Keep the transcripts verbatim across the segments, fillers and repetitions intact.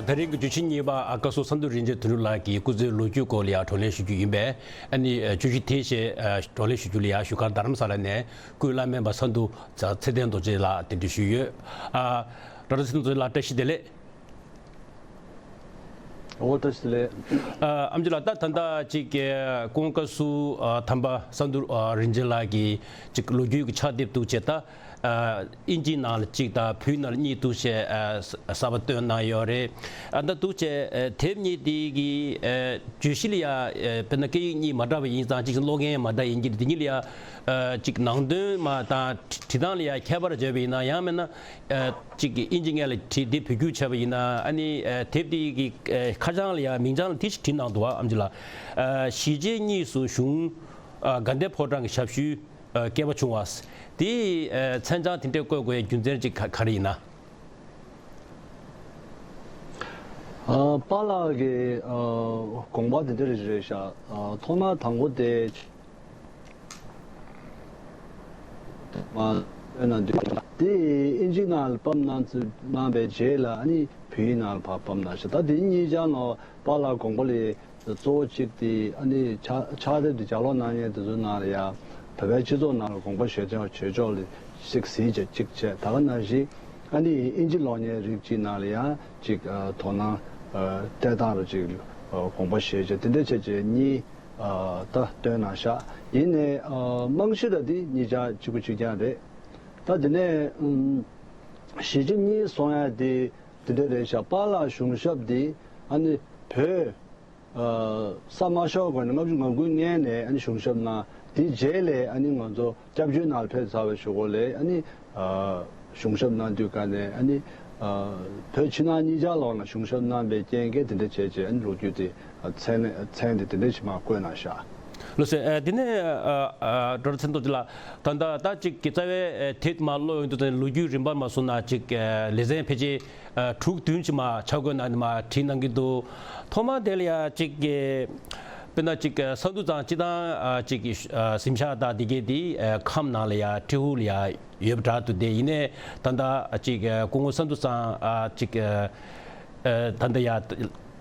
ད་རིང་གི་བརྗོད་གཞི་གཉིས་པ་ཨ་བཀའ་ཟུར་ས་འདུ་རིན་ཆེན་དོན་གྲུབ་ལགས་ཀྱིས་སྐུ་ཚེའི་ལོ་རྒྱུས་སྐོར་ལ་ཡང་བགྲོ་གླེང་ཞུ་རྒྱུ་ཡིན་པས། ཨ་ནི་བརྗོད་གཞི་དེ་བཞིན་བགྲོ་གླེང་ཞུ་རྒྱུ་ལ་ཡང་བཞུགས་སྒར་རྡ་རམ་ས་ལ་ནས་སྐུའི་བླ་སྨན་པ་ས་འདུ་ཚེ་བརྟན་རྡོ་རྗེ་ལགས་གདན་འདྲེན་ཞུས་ཡོད། ཨ་ཌོག་ཊར་ཚེ་བརྟན་རྡོ་རྗེ་ལགས་བཀྲ་ཤིས་བདེ་ལེགས། ཨོ་བཀྲ་ཤིས་བདེ་ལེགས། ཨ་ཨེམ་ཆི་ལགས། ད་ད་ལྟ་ཅིག་ཨ་ཀུན་དགའ་བཀའ་ཟུར་ཨ་དམ་པ་ས་འདུ་ཨ་རིན་ཆེན་ལགས་ཀྱིས་ཅིག་ལོ་རྒྱུས་ཀྱི་ཕྱག་དེབ་འདུག་བྱས། ད་ཨ་དབྱིན་ཇིའི་ནང་ལ་གཅིག་དང་བོད་ནང་ལ་གཉིས་འདུག་བྱས། ཨ་གསར་པ་བཏོན་གནང་ཡོད་རེད། ཨ་ད་འདུག་བྱས་ཨ་དེབ་གཉིས་དེ་གི་ཨ་བརྗོད་གཞི་ལ་ཡ་ཨ་དཔེར་ན་སྐད་ཡིག་གཉིས་མ་འདྲ་བ་ཡིན་ཙང་། གཅིག་ཀློག་མཁན་མ་འདྲ་ཡིན་གྱི། དེ་གཉིས་ལ་ཡ་ཨ་གཅིག་ནང་དོན་མ་དང་བྲིས་སྟངས་ལ་ཡ་ཁྱད་པར་བྱས་པ་ཡིན་ན། ཡང་མིན་ན་ཨ་གཅིག་གི་དབྱིན་ཇི་སྐད་ལ་བྲིས་ཏེ་བོད་བསྒྱུར་བྱས་པ་ཡིན་ན། ཨ་ནི་ཨ་དེབ་དེ་གི་ཨ་ཁ་བྱང་ལ་ཡ་མིང་བྱང་ལ་དེ་བཞིན་བྲིས་གནང་འདུག་བ། ཨེམ་ཆི་ལགས། ཨ་གཞིས་བྱེས་གཉིས་སུ་བྱུང་། ཨ་དགའ་ལྡན་ཕོ་བྲང་གི་ཞབས་ཞུའི་ཨ་སྐལ་བ་བྱུང་བ། དེའི་ཨ་མཚན་བྱང་དེ་འདྲ་བཀོད་དགོས་ཡ་རྒྱུ་མཚན་ཅིག་ག་ག་རེ་ཡིན་ན། ཨ་པཱ་ལགས་ཀྱི་ཨ་དགོངས་པ་དེ་འདྲ་རེད་ཤག་ཨ་ཐོག་མར་དང་པོ་དེ་མ་བཏོན་ན་འདུག་དེ་དབྱིན་ཇི་ནང་ལ་ཕབ་གནང་ཚུལ་གནང་བའི་རྗེས་ལ། ཨ་ནི་བོད་ཡིག་ནང་ལ་ཕར་ཕབ་གནང་ཤག་ད་དེ་གཉིས་ཆ་ནང་པཱ་ལགས་དགོངས་པ་ལ་གཙོ་བོ་གཅིག་དེ། ཨ་ནི་ཕྱག་ཕྱག་དེབ་དེ་ལྗགས་ཀློག་གནང་མཁན་དེ་ཚོའི་ནང་ལ་ཡ་བོད་པའི་སྤྱི་ཚོགས་ནང་ལ་དགོངས་པ་བཞེས་ཕྱོགས་བྱེད་ཕྱོགས་ལ་ཞིག་གཟིགས་བྱས་གཅིག་བྱས། ད་ག་ནང་བཞིན་ཨ་ནི་དབྱིན་ཇི་ཀློག་མཁན་རིགས་གཅིག་ནང་ལ་ཡང་གཅིག་ཨ་དོ་སྣང་ཨ་སྤྲད་སྟངས་རུ་གཅིག་ཨ་དགོངས་པ་བཞེས་བྱས། དེ་འདྲ་བྱས་བྱས་གཉིས་ཨ་ད་བཏོན་གནང་ཤག་ཡིན་ནའི་ཨ་རྨང་གཞི་ལ་དེ་གཉིས་ཆ་གཅིག་པ་གཅིག་རྐྱང་རེད། ད་དེ་ནས་ཨམ་གཞིས་བྱེས་གཉིས་གསུང་ཡ་དེ་དེ་འདྲ་རེད་ཤག་པཱ་ལགས་གཞུང་ཞབས་དེ་ཨ་ནི་བོད་ཨ་ས་མ་ཤོར་གོང་ནས་ལྔ་བཅུ་ང་དགུའི་སྔོན་ནས་ཨ་ནི་གཞུང་ཞབས་གནང་། དེའི་རྗེས་ལ་ཨ་ནི་ང་ཚོ་སྐྱབས་བཅོལ་ནང་ལ་ཕེབས་ཚར་བའི་གཞུག་གུ་ལ་ཨ་ནི་ཨ་གཞུང་ཞབས་གནང་དུས་ག་ནས། ཨ་ནི་ཨ་བོད་ཕྱི་ནང་གཉིས་ཆར་ལོག་ལ་གཞུང་ཞབས་གནང་བའི་རྐྱེན་གྱིས་དེ་འདྲ་བྱས་བྱས། ཨ་ནི་ལོ་རྒྱུས་དེ་ཨ་མཚན་མཚན་དེ་དེ་འདྲ་ཞིག་མར་བཀོད་གནང་ཤག་ལགས་སོ། ཨ་དེ་ནས་ཨ་ཨ་ཌོག་ཊར་ཚེ་བརྟན་རྡོ་རྗེ་ལགས། ད་ལྟ་ད་ཅིག་གི་རྩ་བའི་ཨ་དེབ་མར་ཀློག་ཡོང་དུས་ཙམ་ལོ་རྒྱུས་རིམ་པ་མར་སོང་ན་ཅིག་ཨ་ལེ་ཚན་ཕལ་ཆེར་ཨ་དྲུག་བདུན་ཅིག་མར་ཆ་བགོས་གནང་ནས་མར་བྲིས་གནང་གི་འདུག་ཐོག་མར་དེ་ལ་ཡ་ཅིག་གི་དཔེར་ན་ཅིག་ས་འདུ་ཚང་སྤྱི་བཏང་ཨ་ཅིག་གི་ཨ་གཟིམ་ཤག་དང་དེ་གའི་དེ་ཨ་ཁམས་ནང་ལ་ཡ་ཊི་ཧུ་ལ་ཡ་ཡོད་པ་འདྲ་འདུག་དེ་ཡིན་ནའི་ད་ལྟ་ཅིག་ཨ་སྐུ་ངོ་ས་འདུ་ཚང་ཨ་ཅིག་ཨ་ཨ་ད་ལྟ་ཡ་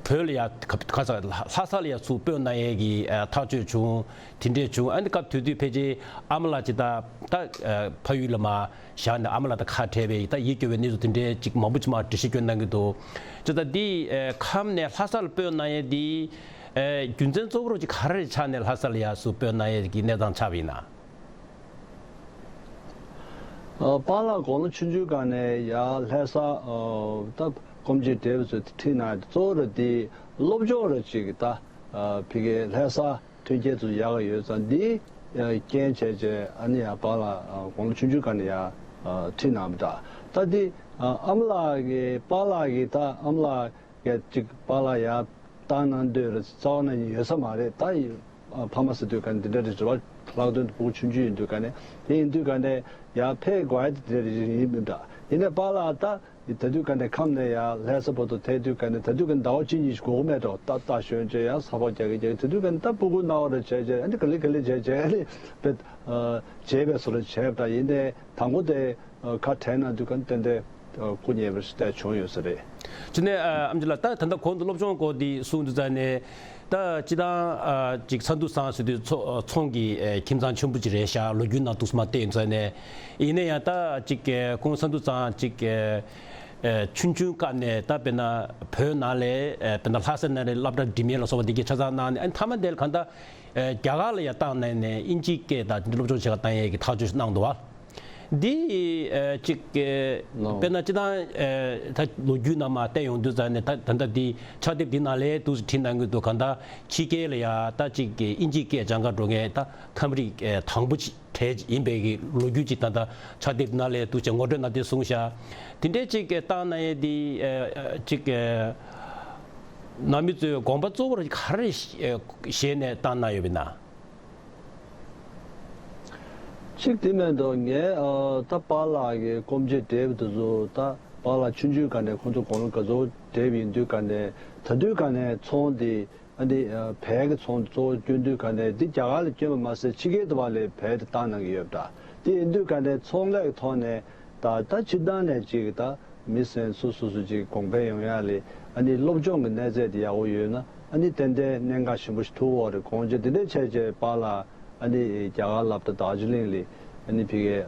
བོད་ལ་ཡ་ག་ག་ས་ལྷ་ས་ལ་ཡ་ཚུར་སྤོས་གནང་ཡས་ཀྱི་ཨ་ཐག་གཅོད་བྱུང་། དེ་འདྲས་བྱུང་། ཨ་ནི་སྐབས་དེ་དུས་ཕལ་ཆེར་ཨ་མ་ལགས་ཅིག་ད་ད་ཨ་ཕ་ཡུལ་ལ་མར་བཞག་ནས་ཨ་མ་ལགས་དང་ཁ་བྲལ་བའི་ད་ཡིད་སྐྱོ་བའི་གནས་ཚུལ་དེ་འདྲའི་ཅིག་མང་པོ་ཅིག་མར་འགྲེལ་བཤད་བསྐྱོན་གནང་གི་འདུག་ཅི་ད་འདི་ཨ་ཁམས་ནས་ལྷ་སར་སྤོས་གནང་ཡས་འདི་ཨ་རྒྱུ་མཚན་གཙོ་བོ་རུ་ཅིག་ག་རེ་ཆགས་ནས་ལྷ་ས་ལ་ཡ་ཚུར་སྤོས་གནང་ཡས་ཀྱི་གནས་སྟངས་ཆགས་པ་ཡིན་ན། ཨ་པཱ་ལགས་དགུང་ལོ་ཆུང་ཆུང་སྒང་ནས་ཡར་ལྷ་ས་ཨ་ད་སྐུ་མཆེད་བགྲེས་པ་ཚོས་ཁྲིད་གནང་ཡས་གཙོ་བོ་ར་དེ་སློབ་སྦྱོང་ར་ཅིག་ད་ཨ་ཕ་གིའི་ལྷ་ས་མཐུན་རྐྱེན་ཚོ་ཡག་ག་ཡོད་ཙང་། འདི་ཨ་རྐྱེན་བྱས་བྱས་ཨ་ནི་ཡར་པཱ་ལགས་ཨ་དགུང་ལོ་ཆུང་ཆུང་སྒང་ནས་ཡར་ཨ་ཁྲིད་གནང་བ་འདྲ། ད་འདི་ཨ་ཨ་མ་ལགས་ཀྱིས་པཱ་ལགས་ཀྱིས་ད་ཨ་མ་ལགས་ཀྱིས་ཅིག་པཱ་ལགས་ཡར་བཏང་གནང་འདོད་ར་རྩ་བ་ནས་ཡོད་ས་མ་རེད། ད་ཡི་ཨ་ཕ་མ་ཟེར་དུས་ག་ནས་འདི་འདྲ་རེད་ཟེར་བ། ལྷག་དོན་དུ་ཕྲུ་གུ་ཆུང་ཆུང་ཡིན་དུས་ག་ནས། དེ་ཡིན་དུས་ག་ནས་ཡར་ཕེབས་དགོས་ཡ་དེ་འདི་འདྲ་རེད་ཡིན་མིན་འདྲ། ཡིན་ནའི་པཱ་ལགས་ད་ད་དུས་ག་ནས་ཁམས་ནས་ཡར་ལྷ་ས་བར་དུ་ཐད་དུས་ག་ནས། ད་དུས་ག་ནས་ཟླ་བ་གཅིག་གཉིས་ཤིག་འགོར་གི་མེད་འགྲོ། ད་ད་ཞོན་བྱས་ཡར་ས་ཕག་རྒྱག་གི་རྒྱག་གི། དེ་དུས་ག་ནས་ད་སྤུ་གུ་ན་བ་ར་བྱས་བྱས། ཨ་ནི་ག་ལེ་ག་ལེ་བྱས་བྱས། ཨ་ནི་བེད་ཨ་བྱས་པའི་བཟོ་འདྲ་བྱས་པ་འདྲ། ཡིན་ནའི་དང་པོ་དེ་ཨ་ཁ་བྲལ་གནང་དུས་ག་ནས་ཏན་ཏན་ཨ་སྐུ་ཉེ་བར་བལྟས་བྱུང་ཡོད་ས་རེད། དེ་ནས་ཨ་ཨེམ་ཆི་ལགས། ད་ད་ལྟ་གོང་དུ་སློབ་སྦྱོང་སྐོར་འདི་གསུངས་དུས་ཙ་ནས། ད་སྤྱི་བཏང་ཨ་ཅིག་ས་འདུ་ཚང་ཟེར་དུས་ཚོ་ཚོང་གི་ཨ་ཁྱིམ་ཚང་ཆེན་པོ་ཅིག་རེད་ཤག་ལོ་རྒྱུས་ནང་དུ་མར་བལྟས་ཡོང་དུས་ཙ་ནས། ཡིན་ན་ཡང་ད་ཅིག་ཨ་སྐུ་ངོ་ས་འདུ་ཚང་ཅིག་ཨ་ཨ་ཆུང་ཆུང་སྐབས་ནས་ད་དཔེར་ན་བོད་ནང་ལ་ཨ་དཔེར་ན་ལྷ་ས་ནང་ལ་སློབ་གྲྭ་འགྲིམ་ཡས་ལ་སོགས་པ་འདི་གའི་ཆ་ཚང་གནང་ནས། ཨ་ནི་མཐའ་མ་དེ་ལ་གང་ལྟར་ཨ་རྒྱ་གར་ལ་ཡར་བཏང་གནང་ནས་དབྱིན་ཇིའི་སྐད་དང་དེ་འདྲ་སློབ་སྦྱོང་བྱེད་ག་བཏང་ཡས་ཀྱི་ཐག་གཅོད་ཞིག་གནང་འདུག་བ། འདི་ཨ་ཅིག་ཨ་ནོ། དཔེར་ན་སྤྱི་བཏང་ཨ་ད་ལོ་རྒྱུས་ནང་མར་བལྟས་ཡོང་དུས་ཙ་ནས། ད་ད་ལྟ་འདི་ཕྱག་དེབ་འདི་ནང་ལ་འདུག་སེ་བྲིས་གནང་གི་འདུག་གང་ལྟར་ཕྱི་རྒྱལ་ལ་ཡ་ད་ཅིག་དབྱིན་ཇིའི་སྐད་སྦྱང་ག་འགྲོ་མཁན་ད་ཁམས་རིགས་ཨ་དང་པོ་ཅིག་གྲས་ཡིན་པའི་གི་ལོ་རྒྱུས་ཅིག་ད་ལྟ་ཕྱག་དེབ་ནང་ལ་འདུག་སེ་ངོ་སྤྲོད་གནང་དེ་གསུངས་ཤག་དེ་འདྲའི་ཅིག་བཏང་གནང་ཡས་འདི་ཨ་ཅིག་ནང་མི་ཚོའི་དགོངས་པ་གཙོ་བོར་ག་རེ་བཞེས་ནས་བཏང་གནང་ཡོད་པ་ཡིན་ན། གཅིག་དེ་མིན་འགྲོ། ངས་ཨ་ད་པཱ་ལགས་ཀྱི་སྐུ་མཆེད་བགྲེས་པ་དེ་ཚོ། ད་པཱ་ལགས་ཆུང་ཆུང་སྒང་ནས་ཁོང་ཚོ་དགུང་ལོ་ག་ཚོད་བགྲེས་པ་ཡིན་དུས་ག་ནས། ད་དུས་ག་ནས་ཚོང་དེ་ཨ་ནི་ཨ་བལ་གྱི་ཚོང་གཙོ་བོ་སྐྱོན་དུས་ག་ནས། འདི་རྒྱ་གར་ལ་སྐྱོན་པ་མ་ཟད་ཕྱི་རྒྱལ་དུ་བ་ལས་བལ་དེ་བཏང་གནང་གི་ཡོད་པ་འདྲ། དེ་ཡིན་དུས་ག་ནས་ཚོང་ལས་ཀྱི་ཐོག་ནས་ད་ད་སྤྱི་བཏང་ནས་ཅིག་ད་ མི་སེམས་སོ་སོ་སོ་ཅིག་གོང་འཕེལ་ཡོང་ཡ་ལས་ཨ་ནི་སློབ་སྦྱོང་གི་གནས་ཚད་དེ་ཡག་པོ་ཡོད་ན་ཨ་ནི་ཏན་ཏན་གནད་འགག་ཆེན་པོ་ཞིག་ཐུག་ཡོད་རེད། གོང་ཆེ་དེ་འདྲའི་བྱས་བྱས་པཱ་ལགས་ཨ་ནི་རྒྱ་གར་སློབ་གྲྭ་དར་ཇི་ལིང་ལ་ཨ་ནི་ཕ་གིའི་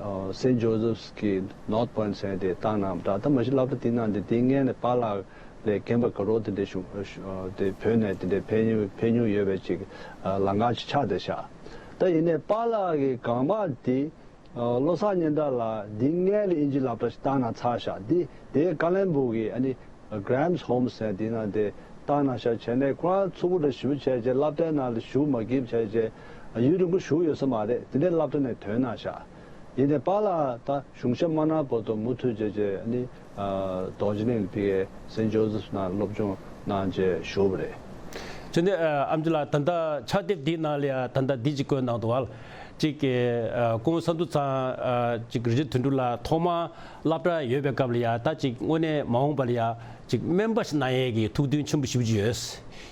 སེན་ཇོ་སེབ་ཀྱི་North Point ཟེར་དེ་བཏང་གནང་བ་འདྲ། ད་མ་གཞི་སློབ་གྲྭ་དེ་ནང་དེ་དེ་སྔོན་ནས་པཱ་ལགས་ལས་རྒན་པ་དགའ་རོགས་དེ་འདྲའི་བཞུགས་དེ་བོད་ནས་དེ་འདྲའི་ཕེབས་མྱོང་ཕེབས་མྱོང་ཡོད་པའི་ཅིག་ལམ་ཁ་ཅིག་ཆགས་བསྡད་ཤག་ད་ཡིན་ནའི་པཱ་ལགས་ཀྱི་སྒང་པ་དེ། ཨ། བློ་བཟང་སྙན་གྲགས་ལགས་འདི་སྔོན་ལ་ཨིན་ཇི་སློབ་གྲྭ་ཞིག་བཏང་གནང་ཚར་ཤག་འདི་དེའི་ཀ་ལོན་སྦུག་གི་ཨ་ནི་Graham's Home ཟེར་འདི་ནང་དེ་བཏང་གནང་ཤག་བྱས་ནས་ཁོ་རང་ཚུགས་པོ་འདྲ་ཞིབ་བྱས་བྱས་སློབ་གྲྭའི་ནང་ལ་ཞུགས་མ་དགོས་བྱས་བྱས་ཡུན་རིང་པོ་བཞུགས་ཡོད་ས་མ་རེད། དེ་འདྲའི་སློབ་གྲྭ་ནས་ཐོན་གནང་ཤག་ཡིན་ནའི་པཱ་ལགས་ད་གཞུང་ཞབས་མ་གནང་བར་དུ་མུ་མཐུད་བྱས་བྱས་ཨ་ནི་ཨ། དར་ཇི་ལིང་ལ་ཕ་གིའི་སེན་ཇོ་སེབ་ནང་སློབ་སྦྱོང་གནང་བྱས་བཞུགས་པ་རེད། བྱས་ནས་ཨ། ཨེམ་ཆི་ལགས་ད་ལྟ་ཕྱག་དེབ་འདིའི་ནང་ལ་ཡ་ད་ལྟ་འདི་ཅིག་བཀོད་གནང་འདུག་བ། ཅིག་ཨ། སྐུ་ངོ་ས་འདུ་ཚང་ཨ། ཅིག་རི་ཆར་དོན་གྲུབ་ལགས་ཐོག་མ་སློབ་གྲྭར་ཡོད་པའི་སྐབས་ལ་ཡ་ད་ཅིག་དངོས་གནས་མ་འོངས་པ་ལ་ཡ་ཅིག་སྨན་པ་ཞིག་གནང་ཡས་ཀྱི་ཐུགས་འདུན་ཆེན་པོ་ཞེ་པོ་ཅིག་ཡོད།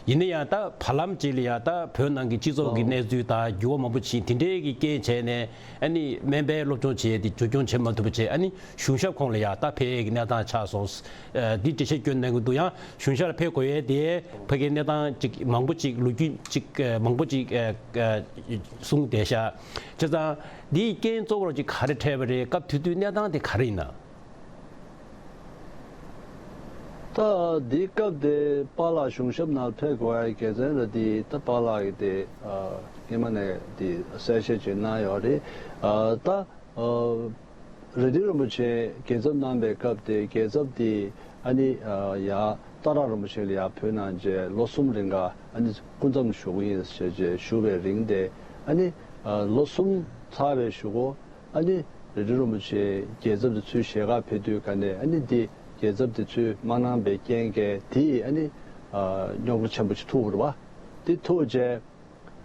ཡིན་ན་ཡང་ད་བར་ལམ་ཅིག་ལ་ཡ་ད་བོད་ནང་གི་སྤྱི་ཚོགས་ཀྱི་གནས་ཚུལ་དང་འགྱུར་བ་མང་པོ་ཕྱིན་དེ་འདྲའི་གི་རྐྱེན་བྱས་ནས་ཨ་ནི་སྨན་པའི་སློབ་སྦྱོང་བྱེད་ཡས་དེ་འཇུ་སྐྱོང་བྱེད་མ་ཐུབ་པ་བྱས། ཨ་ནི་གཞུང་ཞབས་ཁོངས་ལ་ཡ་ད་ཕེབས་ཡས་ཀྱི་གནས་སྟངས་ཆགས་སོང་། ཨ། འདི་འགྲེལ་བཤད་སྐྱོན་གནང་གི་འདུག་ཡང་གཞུང་ཞབས་ལ་ཕེབས་དགོས་ཡས་དེ་ཕ་གིའི་གནས་སྟངས་ཅིག་མང་པོ་ཅིག་ལོ་རྒྱུས་ཅིག་ཨ། མང་པོ་ཅིག་ཨ། ཨ། གསུངས་བསྡད་ཤག་བྱས་ཙང་འདིའི་རྐྱེན་གཙོ་བོར་ཅིག་ག་རེ་འཕྲད་པ་རེད། སྐབས་དེ་དུས་གནས་སྟངས་དེ་ག་རེ་ཡིན་ན། ད་འདི་སྐབས་དེ་པཱ་ལགས་གཞུང་ཞབས་ནང་ཕེབས་དགོས་ཡ་གི་དགེ་མཚན་ར་དེ་ད་པཱ་ལགས་ཀྱིས་དེ་ཨ། སྔོན་མ་ནས་དེ་གསལ་བཤད་ཅིག་གནང་ཡོད་རེད། ཨ། ད་ཨ། རེ་ཌི་རིན་པོ་ཆེ་རྒྱལ་ཚབ་གནང་པའི་སྐབས་དེ་རྒྱལ་ཚབ་དེ་ཨ་ནི་ཨ། ཡ་ཏཱ་ར་རིན་པོ་ཆེ་ལ་ཡ་བོད་ནང་བྱས་ལོ་གསུམ་རིང་ག་ཨ་ནི་སྐུ་མཚམས་བཞུགས་ཀྱི་ཡིན་ཞེས་བྱས་ཞུ་བའི་རིང་དེ་ཨ་ནི་ཨ། ལོ་གསུམ་ཚར་བའི་གཞུག་གུ། ཨ་ནི་རེ་ཌི་རིན་པོ་ཆེ་རྒྱལ་ཚབ་དེ་ཚུར་ཞལ་ཁ་ཕེབས་དུས་ག་ནས་ཨ་ནི་འདི་རྒྱལ་ཚབ་དེ་ཚུར་མ་གནང་པའི་རྐྱེན་གྱིས་དེ་ཨ་ནི་ཨ། རྙོག་དྲ་ཆེན་པོ་ཞིག་ཐུག་པ་རེད་པ། དེ་ཐུག་རྗེས་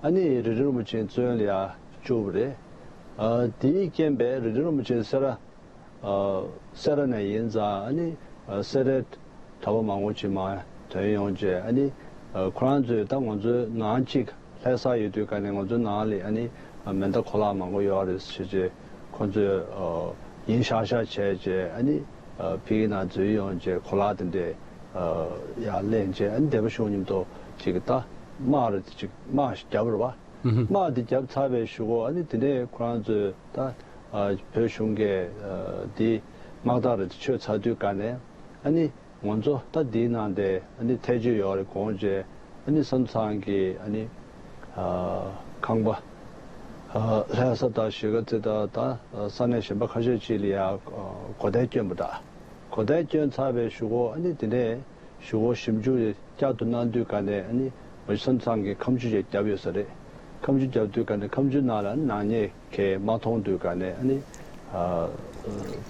ཨ་ནི་རེ་ཌི་རིན་པོ་ཆེ་བཙོན་ལ་ཡ་བཅུག་པ་རེད། ཨ། དེའི་རྐྱེན་པས་རེ་ཌི་རིན་པོ་ཆེ་སེ་ར་ཨ། སེ་ར་ནས་ཡིན་ཙང་ཨ་ནི་ཨ། སེ་རའི་གྲྭ་པ་མང་པོ་ཅིག་མར་ཐོན་ཡོང་རྗེས་ཨ་ནི་ཨ། ཁོ་རང་ཚོས་ད་ང་ཚོའི་ནང་གཅིག་ལྷ་ས་ཡོད་དུས་ག་ནས་ང་ཚོའི་ནང་ལ་ཨ་ནི་ཨ། མེ་མདའ་གོ་ལག་མང་པོ་ཡོད་རེད་ཟེར་བྱས་ཁོ་ཚོས་ཨ། ཡིན་ཤག་ཤག་བྱས་རྗེས་ཨ་ནི་ཨ། ཕ་གི་ནང་འཛུལ་ཡོང་རྗེས་གོ་ལག་དེ་འདྲས་ཨ། ཡར་ལེན་རྗེས་ཨ་ནི་སྡེ་པ་གཞུང་མཉམ་དུ་ཅིག་ད་དམག་རེད་དེ་ཅིག་དམག་ཞིག་བརྒྱབ་རེད་པ། དམག་དེ་བརྒྱབ་ཚར་བའི་གཞུག་གུ་ཨ་ནི་དེ་ནས་ཁོ་རང་ཚོས་ད་ཨ། བོད་གཞུང་གིས་ཨ། དེ་དམག་རྟགས་རེད་དེ་ཆོད་ཚར་དུས་ག་ནས་ཨ་ནི། ང་ཚོ་ད་འདིའི་ནང་དེ་ཨ་ནི་ཐེ་བྱུས་ཡོད་རེད། དགོངས་བྱས་ཨ་ནི་ས་མཚམས་ཀྱི་ཨ་ནི་ཨ་ཁང་པ་ཨ་ལྷ་ས་དང་གཞིས་ཀ་རྩེ་དང་ད་ས་གནས་གཞན་པ་ཁ་ཤས་ཅིག་ལ་ཡ་ཨ་གོ་བརྡ་བསྐྱོན་པ་འདྲ། གོ་བརྡ་བསྐྱོན་ཚར་བའི་གཞུག་གུ་ཨ་ནི་དེ་ནས་གཞུག་གུ་ཞིབ་འཇུག་བསྐྱར་དུ་གནང་དུས་ག་ནས་ཨ་ནི་ང་ཚོ་ས་མཚམས་ཀྱི་ཁ་མཆུ་ཅིག་བརྒྱབ་ཡོད་ས་རེད། ཁ་མཆུ་བརྒྱབ་དུས་ག་ནས་ཁ་མཆུ་ནང་ལ་ཨ་ནི་ནག་ཉེས་ཁས་མ་མཐོང་དུས་ག་ནས་ཨ་ནི་ཨ་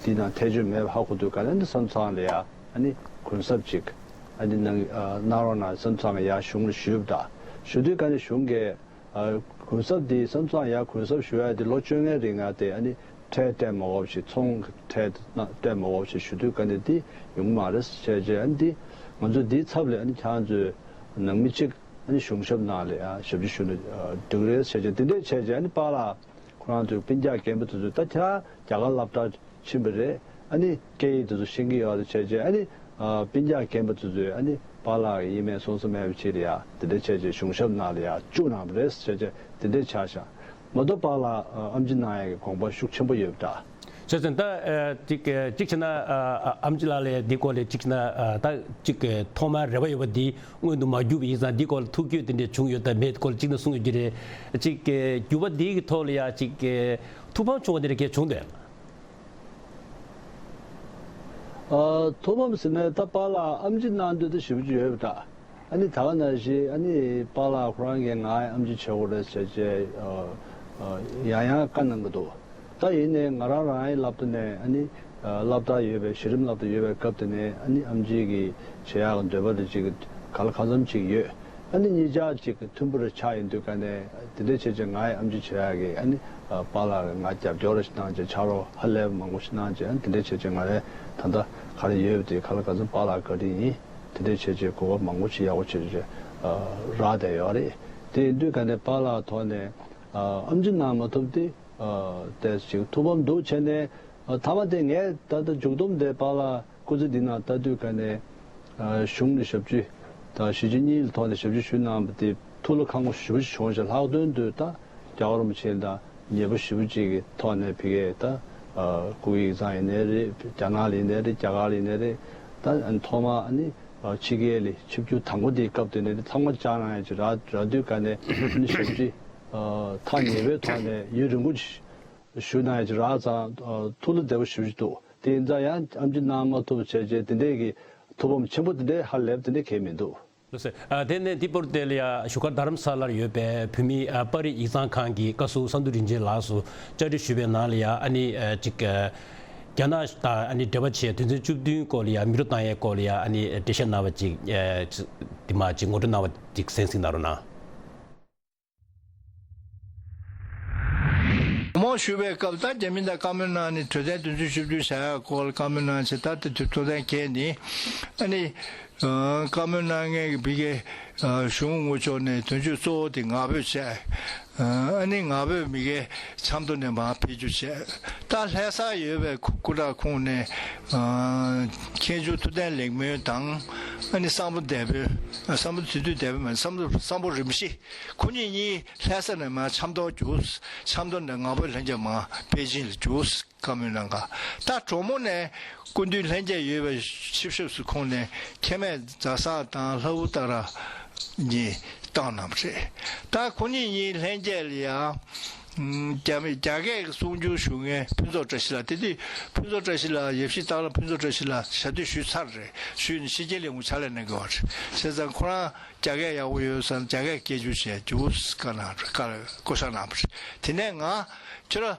དེའི་ནང་ཐེ་བྱུས་མེད་པ་ཧ་གོ་དུས་ག་ནས་ཨ་ནི་ས་མཚམས་ལ་ཡ། ཨ་ནི་གུན་གསབ་ཅིག་ཨ་ནི་གནང་ཨ་གནང་རོགས་གནང་ས་མཚམས་ཡར་གཞུང་ལ་ཞུས་པ་འདྲ། ཞུ་དུས་ག་ནས་གཞུང་གིས་ཨ་གུན་གསབ་འདི་ས་མཚམས་ཡར་གུན་གསབ་ཞུ་ཡ་དེ་ལོ་བཅོ་ལྔའི་རིང་ང་དེ་ཨ་ནི་ཁྲལ་སྤྲད་མ་དགོས་ཞེས་ཚོང་གི་ཁྲལ་སྤྲད་མ་དགོས་ཞེས་ཞུ་དུས་ག་ནས་འདི་ཡོང་གི་མ་རེད་བྱས་རྗེས་ཨ་ནི་འདི་ང་ཚོས་འདིའི་ཚབ་ལ་ཨ་ནི་ཁྱེད་རང་ཚོའི་ནང་མི་གཅིག་ཨ་ནི་གཞུང་ཞབས་ནང་ལ་ཨ་ཞབས་ཕྱི་ཞུ་ན་འགྲིག་རེད་བྱས་རྗེས་འདི་འདྲས་བྱས་རྗེས་ཨ་ནི་པཱ་ལགས་ཁོ་རང་ཚོའི་སྤུན་ཀྱག་རྒན་པ་དེ་ཚོས་ད་ཁྱེད་རང་རྒྱ་གར་སློབ་གྲྭ་ཕྱིན་པ་རེད། ཨ་ནི་སྐད་ཡིག་དེ་ཚོ་ཤེས་ཀྱི་ཡོད་རེད་བྱས་རྗེས་ཨ་ནི་ཨ་སྤུན་ཀྱག་རྒན་པ་དེ་ཚོས་ཨ་ནི་པཱ་ལགས་ཀྱི་ཡིན་མེད་སོང་ས་མེད་པ་ཅིག་ལ་ཡ་དེ་འདྲས་བྱས་རྗེས་གཞུང་ཞབས་ནང་ལ་ཡ་བཅུག་གནང་བ་རེད་བྱས་རྗེས་དེ་འདྲས་ཆགས་ཤག་མ་གཏོགས་པཱ་ལགས་ཨ་ཨེམ་ཆི་གནང་ཡ་གི་དགོངས་པ་ཤུགས་ཆེན་པོ་ཡོད་པ་འདྲ། བྱས་ཙང་ད་ཨ་ཅིག་ཨ་ཅིག་བྱས་ན་ཨ་ཨ་ཨེམ་ཆི་ལགས་ལ་འདི་སྐོར་ལ་ཅིག་བྱས་ན་ཨ་ད་ཅིག་ཨ་ཐོག་མར་རེ་བ་ཡོད་པ་འདི་སྔོན་དུ་མ་འགྱུར་བ་ཡིན་ཙང་འདི་སྐོར་ལ་ཐུགས་སྐྱོ་དེ་འདྲས་བྱུང་ཡོད་དམ་མེད་སྐོར་ལ་ཅིག་ན་གསུང་ཡོད་ཀྱི་རེད། ཅིག་ཨ་འགྱུར་བ་འདི་གི་ཐོག་ལ་ཡ་ཅིག་ཨ་ཐུགས་ཕམ་བྱུང་བ་འདི་འདྲ་གས་བྱུང་འདུག་ཨ་ཐུགས་ཕམ་ཟེར་ནས་ད་པཱ་ལགས་ཨེམ་ཆི་གནང་འདོད་ད་ཞེ་པོ་ཅིག་ཡོད་པ་འདྲ། ཨ་ནི་ད་ག་ནང་བཞིན་ཨ་ནི་པཱ་ལགས་ཁོ་རང་གིས་ང་ཨེམ་ཆི་བྱེད་དགོས་རེད་ཟེར་བྱས་ཨ་ཨ་ཡང་ཡང་བཀའ་གནང་གི་འདུག་ད་ཡིན་ནའི་ང་རང་རང་ཡི་སློབ་གྲྭ་ནས་ཨ་ནི་ཨ་སློབ་གྲྭ་ཡོད་པའི་གཞི་རིམ་སློབ་གྲྭ་ཡོད་པའི་སྐབས་དེ་ནས་ཨ་ནི་ཨེམ་ཆི་གི་བྱེད་ཡག་གི་འདོད་པ་དེ་ཅིག་ག་ལ་གང་འཚམ་ཅིག་ཡོད། ཨ་ནི་གཉིས་ཆ་གཅིག་གི་མཐུན་པར་ཆགས་ཡིན་དུས་ག་ནས་དེ་འདྲ་བྱས་བྱས་ང་ཡི་ཨེམ་ཆི་བྱེད་ཡག་གི་ཨ་ནི་པཱ་ལགས་ཀྱིས་ང་རྒྱབ་སྐྱོར་ཞིག་གནང་བྱས་ཕྱག་རོགས་ཧ་ལས་པ་མང་པོ་ཞིག་གནང་བྱས་ཨ་ནི་དེ་འདྲ་བྱས་བྱས་ང་རའི་ད་ལྟ་ག་རེ་ཡོད་པ་དེ་ག་ལ་ག་ཚོད་པཱ་ལགས་བཀའ་དྲིན་ཡིན། དེ་འདྲ་བྱས་བྱས་གོ་སྐབས་མང་པོ་ཞིག་ཡག་པོ་བྱས་བྱས་རག་བསྡད་ཡོད་རེད། དེ་ཡིན་དུས་ག་ནས་པཱ་ལགས་ཐོག་ནས་ཨེམ་ཆི་གནང་མ་ཐུབ་དེ་དེ་ཅིག་ཐུགས་ཕམ་འདུག་བྱས་ནས་མཐའ་མ་དེ་ངས་ད་ལྟ་མཇུག་བསྡོམས་དེ་པཱ་ལགས། སྐུ་ཚེ་འདི་ནང་ལྟ་དུས་ག་ནས་གཞུང་ནས་ཞབས་ཕྱི་དང་གཞིས་བྱེས་གཉིས་ལ་ཐོག་ནས་ཞབས་ཕྱི་ཞུས་གནང་བ་དེ་ཐུགས་ལ་ཁག་པོ་ཞེ་པོ་ཞིག་བྱུང་ཞིང་། ལྷག་དོན་དུ་ད་རྒྱལ་བ་རིན་པོ་ཆེ་དང་ཉེ་པོ་ཞེ་པོ་ཅིག་གི་ཐོག་ནས་ཕ་གིར་ད་སྐུ་ཡིག་ཚང་ཡིན་ནའི་རེད། རྒྱ་ནག་ལ་ཡིན་ནའི་རེད། རྒྱ་གར་ལ་ཡིན་ནའི་རེད། ད་ཐོག་མ་ཨ་ནི་ཕྱི་རྒྱལ་ལ་ཆིབས་བསྒྱུར་དང་པོ་དེའི་སྐབས་དེ་ནས་ཚང་མ་བཅར་གནང་ཡ་ཅིག་རག་རག་དུས་ག་ནས་ཨ་ནི་ཞབས་ཕྱི་ཐག་ཉེ་པོའི་ཐོག་ནས་ཡུན་རིང་པོ་ཞུ་གནང་ཡ་ཅིག་རག་ཙང་ཐུགས་ལ་བདེ་པོ་ཞེ་པོ་ཅིག་འདུག་དེ་ཡིན་ཙང་ཡང་ཨེམ་ཆི་གནང་མ་ཐུབ་བྱས་རྗེས་དེ་འདྲས་ཀྱི་ཐུགས་ཕམ་ཆེན་པོ་དེ་འདྲས་ཧ་ལས་པ་དེ་འདྲས་གང་ཡང་མི་འདུག་ལགས་སོ། ཨ། དེ་ནས་འདི་པོར་དེ་ལ་ཡ་བཞུགས་སྒར་རྡ་རམ་ས་ལར་ཡོད་པའི་བོད་མིའི་ཨ་པར་རིས་ཡིག་ཚང་ཁང་གི་བཀའ་ཟུར་བསམ་གྲུབ་རིན་ཆེན་ལགས་སུ་བཅར་འདྲི་ཞུས་པའི་ནང་ལ་ཡ་ཨ་ནི་ཨ་ཅིག་ཨ་རྒྱ་ནག་དང་ཨ་ནི་འབྲེལ་བ་བྱས་དོན་ཚན་བཅུ་བདུན་སྐོར་ལ་ཡ་མེ་རུ་བཏང་ཡའི་སྐོར་ལ་ཡ་ཨ་ནི་འགྲེལ་བཤད་གནང་བ་ཅིག་ཨ་ཅིག་འདི་མ་ཅིག་ངོ་སྤྲོད་གནང་བ་ཅིག་གསན་གཟིགས་གནང་རོགས་གནང་། མོ་ཞུ་བའི་སྐབས་ད་རྒྱ་མི་དང་བཀའ་མོལ་གནང་ནས་གྲོས་དོན་དོན་ཚན་བཅུ་བདུན་བྱ་ཡག་སྐོར་བཀའ་མོལ་གནང་བྱས། ད་ལྟ་དུས་ཐོག་ཐན་གལ་ནི་ཨ་ནི་བཀའ་མོལ་གནང་མཁན་གྱི་ཕ་གིའི་གཞུང་ངོས་ཕྱོགས་ནས་དོན་གཅོད་གཙོ་བོ་དེ་ང་ཕོད་བྱས། ཨ་ནི་ང་ཕོད་མ་གིའི་ཆབ་མདོ་ནས་མར་ཕེབས་རྒྱུ་བྱས། ད་ལྷ་སར་ཡོད་པའི་སྐུ་སྐུ་དྲག་ཁོངས་ནས་མཁན་ཆུང་ཐུབ་བསྟན་ལེགས་སྨོན་དང་། ཨ་ནི་སམ་བྷོ་ཊ་སྡེ་དཔོན། སམ་བྷོ་ཊ་དེ་དུས་སྡེ་དཔོན་མ་རེད། སམ་བྷོ་སམ་བྷོ་རིན་པོ་ཆེ། ཁོ་གཉིས་གཉིས་ལྷ་ས་ནས་མར་ཆབ་མདོར་རྒྱུགས། ཆབ་མདོ་ནས་ང་ཕོད་ལྷན་རྒྱས་མར་པེ་ཅིང་ལ་རྒྱུགས། བཀའ་མོལ་གནང་ག་ད་གྲོ་མོ་ནས་སྐུ་མདུན་ལྷན་རྒྱས་ཡོད་པའི་ཆིབས་ཞབས་སུ་ཁོང་ནས་ཁེ་མེད་རྫ་སར་དང་ལྷ་བུ་སྟག་ར་གཉིས་བཏང་གནང་བ་རེད། ད་ཁོ་གཉིས་གཉིས་ལྷན་རྒྱས་ལ་ཡང་རྒྱ་མི་རྒྱ་སྐད་ཀྱི་གསུང་སྒྱུར་ཞུ་མཁན་ཕུན་ཚོགས་བཀྲ་ཤིས་ལགས། དེ་དུས་ཕུན་ཚོགས་བཀྲ་ཤིས་ལགས་ཡབ་གཞིས་སྟག་ལ་ཕུན་ཚོགས་བཀྲ་ཤིས་ལགས་ཞལ་འདོན་ཞུས་ཚར་རེད། ཞུས་ནས་ཕྱི་རྒྱལ་ལས་ཁུངས་ཕྱག་ལས་གནང་གི་ཡོད་རེད། བྱས་ཙང་ཁོ་རང་རྒྱ་སྐད་ཡག་པོ་ཡོད་ཙང་རྒྱ་སྐད་སྐད་སྒྱུར་བྱས་རྒྱུགས་བཀའ་གནང་བཀའ་བཀའ་བཀའ་ཤག་གནང་བ་རེད། དེ་ནས་ང་ཁྱོད་རང་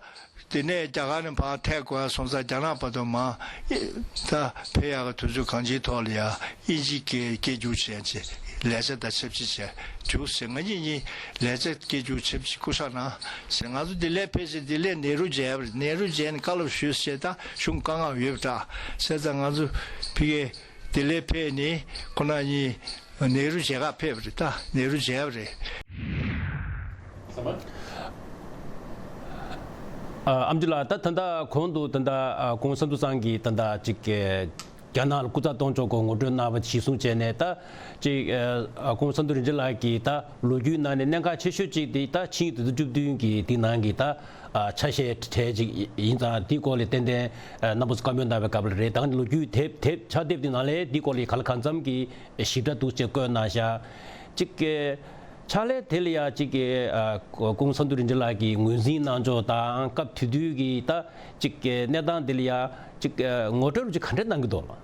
དེ་ནས་རྒྱ་གར་ནས་ཕར་ཐད་དགོས་སོང་ཙང་རྒྱ་ནག་བར་དུ་མར་ད་ཕེབས་ཡག་གི་དུས་ཚོད་གང་ཅིའི་ཐོག་ལ་ཡ་དབྱིན་ཇིའི་སྐད་སྐད་སྒྱུར་བྱས་བྱས་ལས་བྱ་དང་ཆབས་ཅིག་བྱས་རྒྱུགས་བྱས། ང་གཉིས་གཉིས་ལས་བྱ་སྐད་སྒྱུར་ཆབས་ཅིག་བཀའ་ཤག་གནང་བྱས། ང་ཚོ་ལྡི་ལི་ཕེབས་བྱས་ལྡི་ལིར་ནེ་རུ་མཇལ་བ་རེད། ནེ་རུ་མཇལ་ནས་བཀའ་སློབ་ཞུས་བྱས་ད་གཞུང་བཀའ་མངགས་ཡོད་པ་འདྲ། བྱས་ཙང་ང་ཚོ་ཕ་གིར་ལྡི་ལི་ཕེབས་ནས་ཁོ་ན་གཉིས་ནེ་རུ་མཇལ་ཁ་ཕེབས་པ་རེད། ད་ནེ་རུ་མཇལ་བ་རེད། ཨ། ཨེམ་ཆི་ལགས། ད་ད་ལྟ་གོང་དུ་ད་ལྟ་ཨ་སྐུ་ངོ་བསམ་གྲུབ་ཚང་གིས་ད་ལྟ་ཅིག་ཨ་རྒྱ་ནག་ལ་སྐུ་ཚབ་གཏོང་ཕྱོགས་སྐོར་ངོ་སྤྲོད་གནང་བ་གཞིར་བཟུང་བྱས་ནས། ད་ཅིག་ཨ་སྐུ་ངོ་བསམ་གྲུབ་རིན་ཆེན་ལགས་ཀྱིས་ད་ལོ་རྒྱུས་ནང་ནས་གནད་འགག་ཆེ་ཤོས་ཅིག་དེ་ད་ཆིངས་ཡིག་དེ་ཚོ་བཅུ་བདུན་གྱི་དེ་ནང་གི་ད་ཨ་ཆ་ཤས་གྲས་ཅིག་ཡིན་ཙང་། དེའི་སྐོར་ལ་ཏན་ཏན་ཨ་རྣམ་པ་ཚོ་བཀའ་མོལ་གནང་བའི་སྐབས་ལ་རེད། ད་ལོ་རྒྱུས་དེབ་དེབ་ཕྱག་དེབ་དེ་ནང་ལ་དེའི་སྐོར་ལ་གང་ལ་གང་འཚམ་གྱི་ཞིབ་ཕྲ་འདུག་ཅེས་བཀོད་གནང་ཤག་ཅིག་གི་ཕྱག་ལས་དེ་ལ་ཡ་ཅིག་གི་ཨ་སྐུ་ངོ་བསམ་གྲུབ་རིན་ཆེན་ལགས་ཀྱིས་ངོས་འཛིན་གནང་ཕྱོགས་དང་། སྐབས་དེ་དུས་ཀྱི་ད་ཅིག་གི་གནས་སྟངས་དེ་ལ་ཡ་ཅིག་ཨ་ངོ་སྤྲོད་ཅིག་ག་འདྲ་གནང་གི་འདུག་ལགས།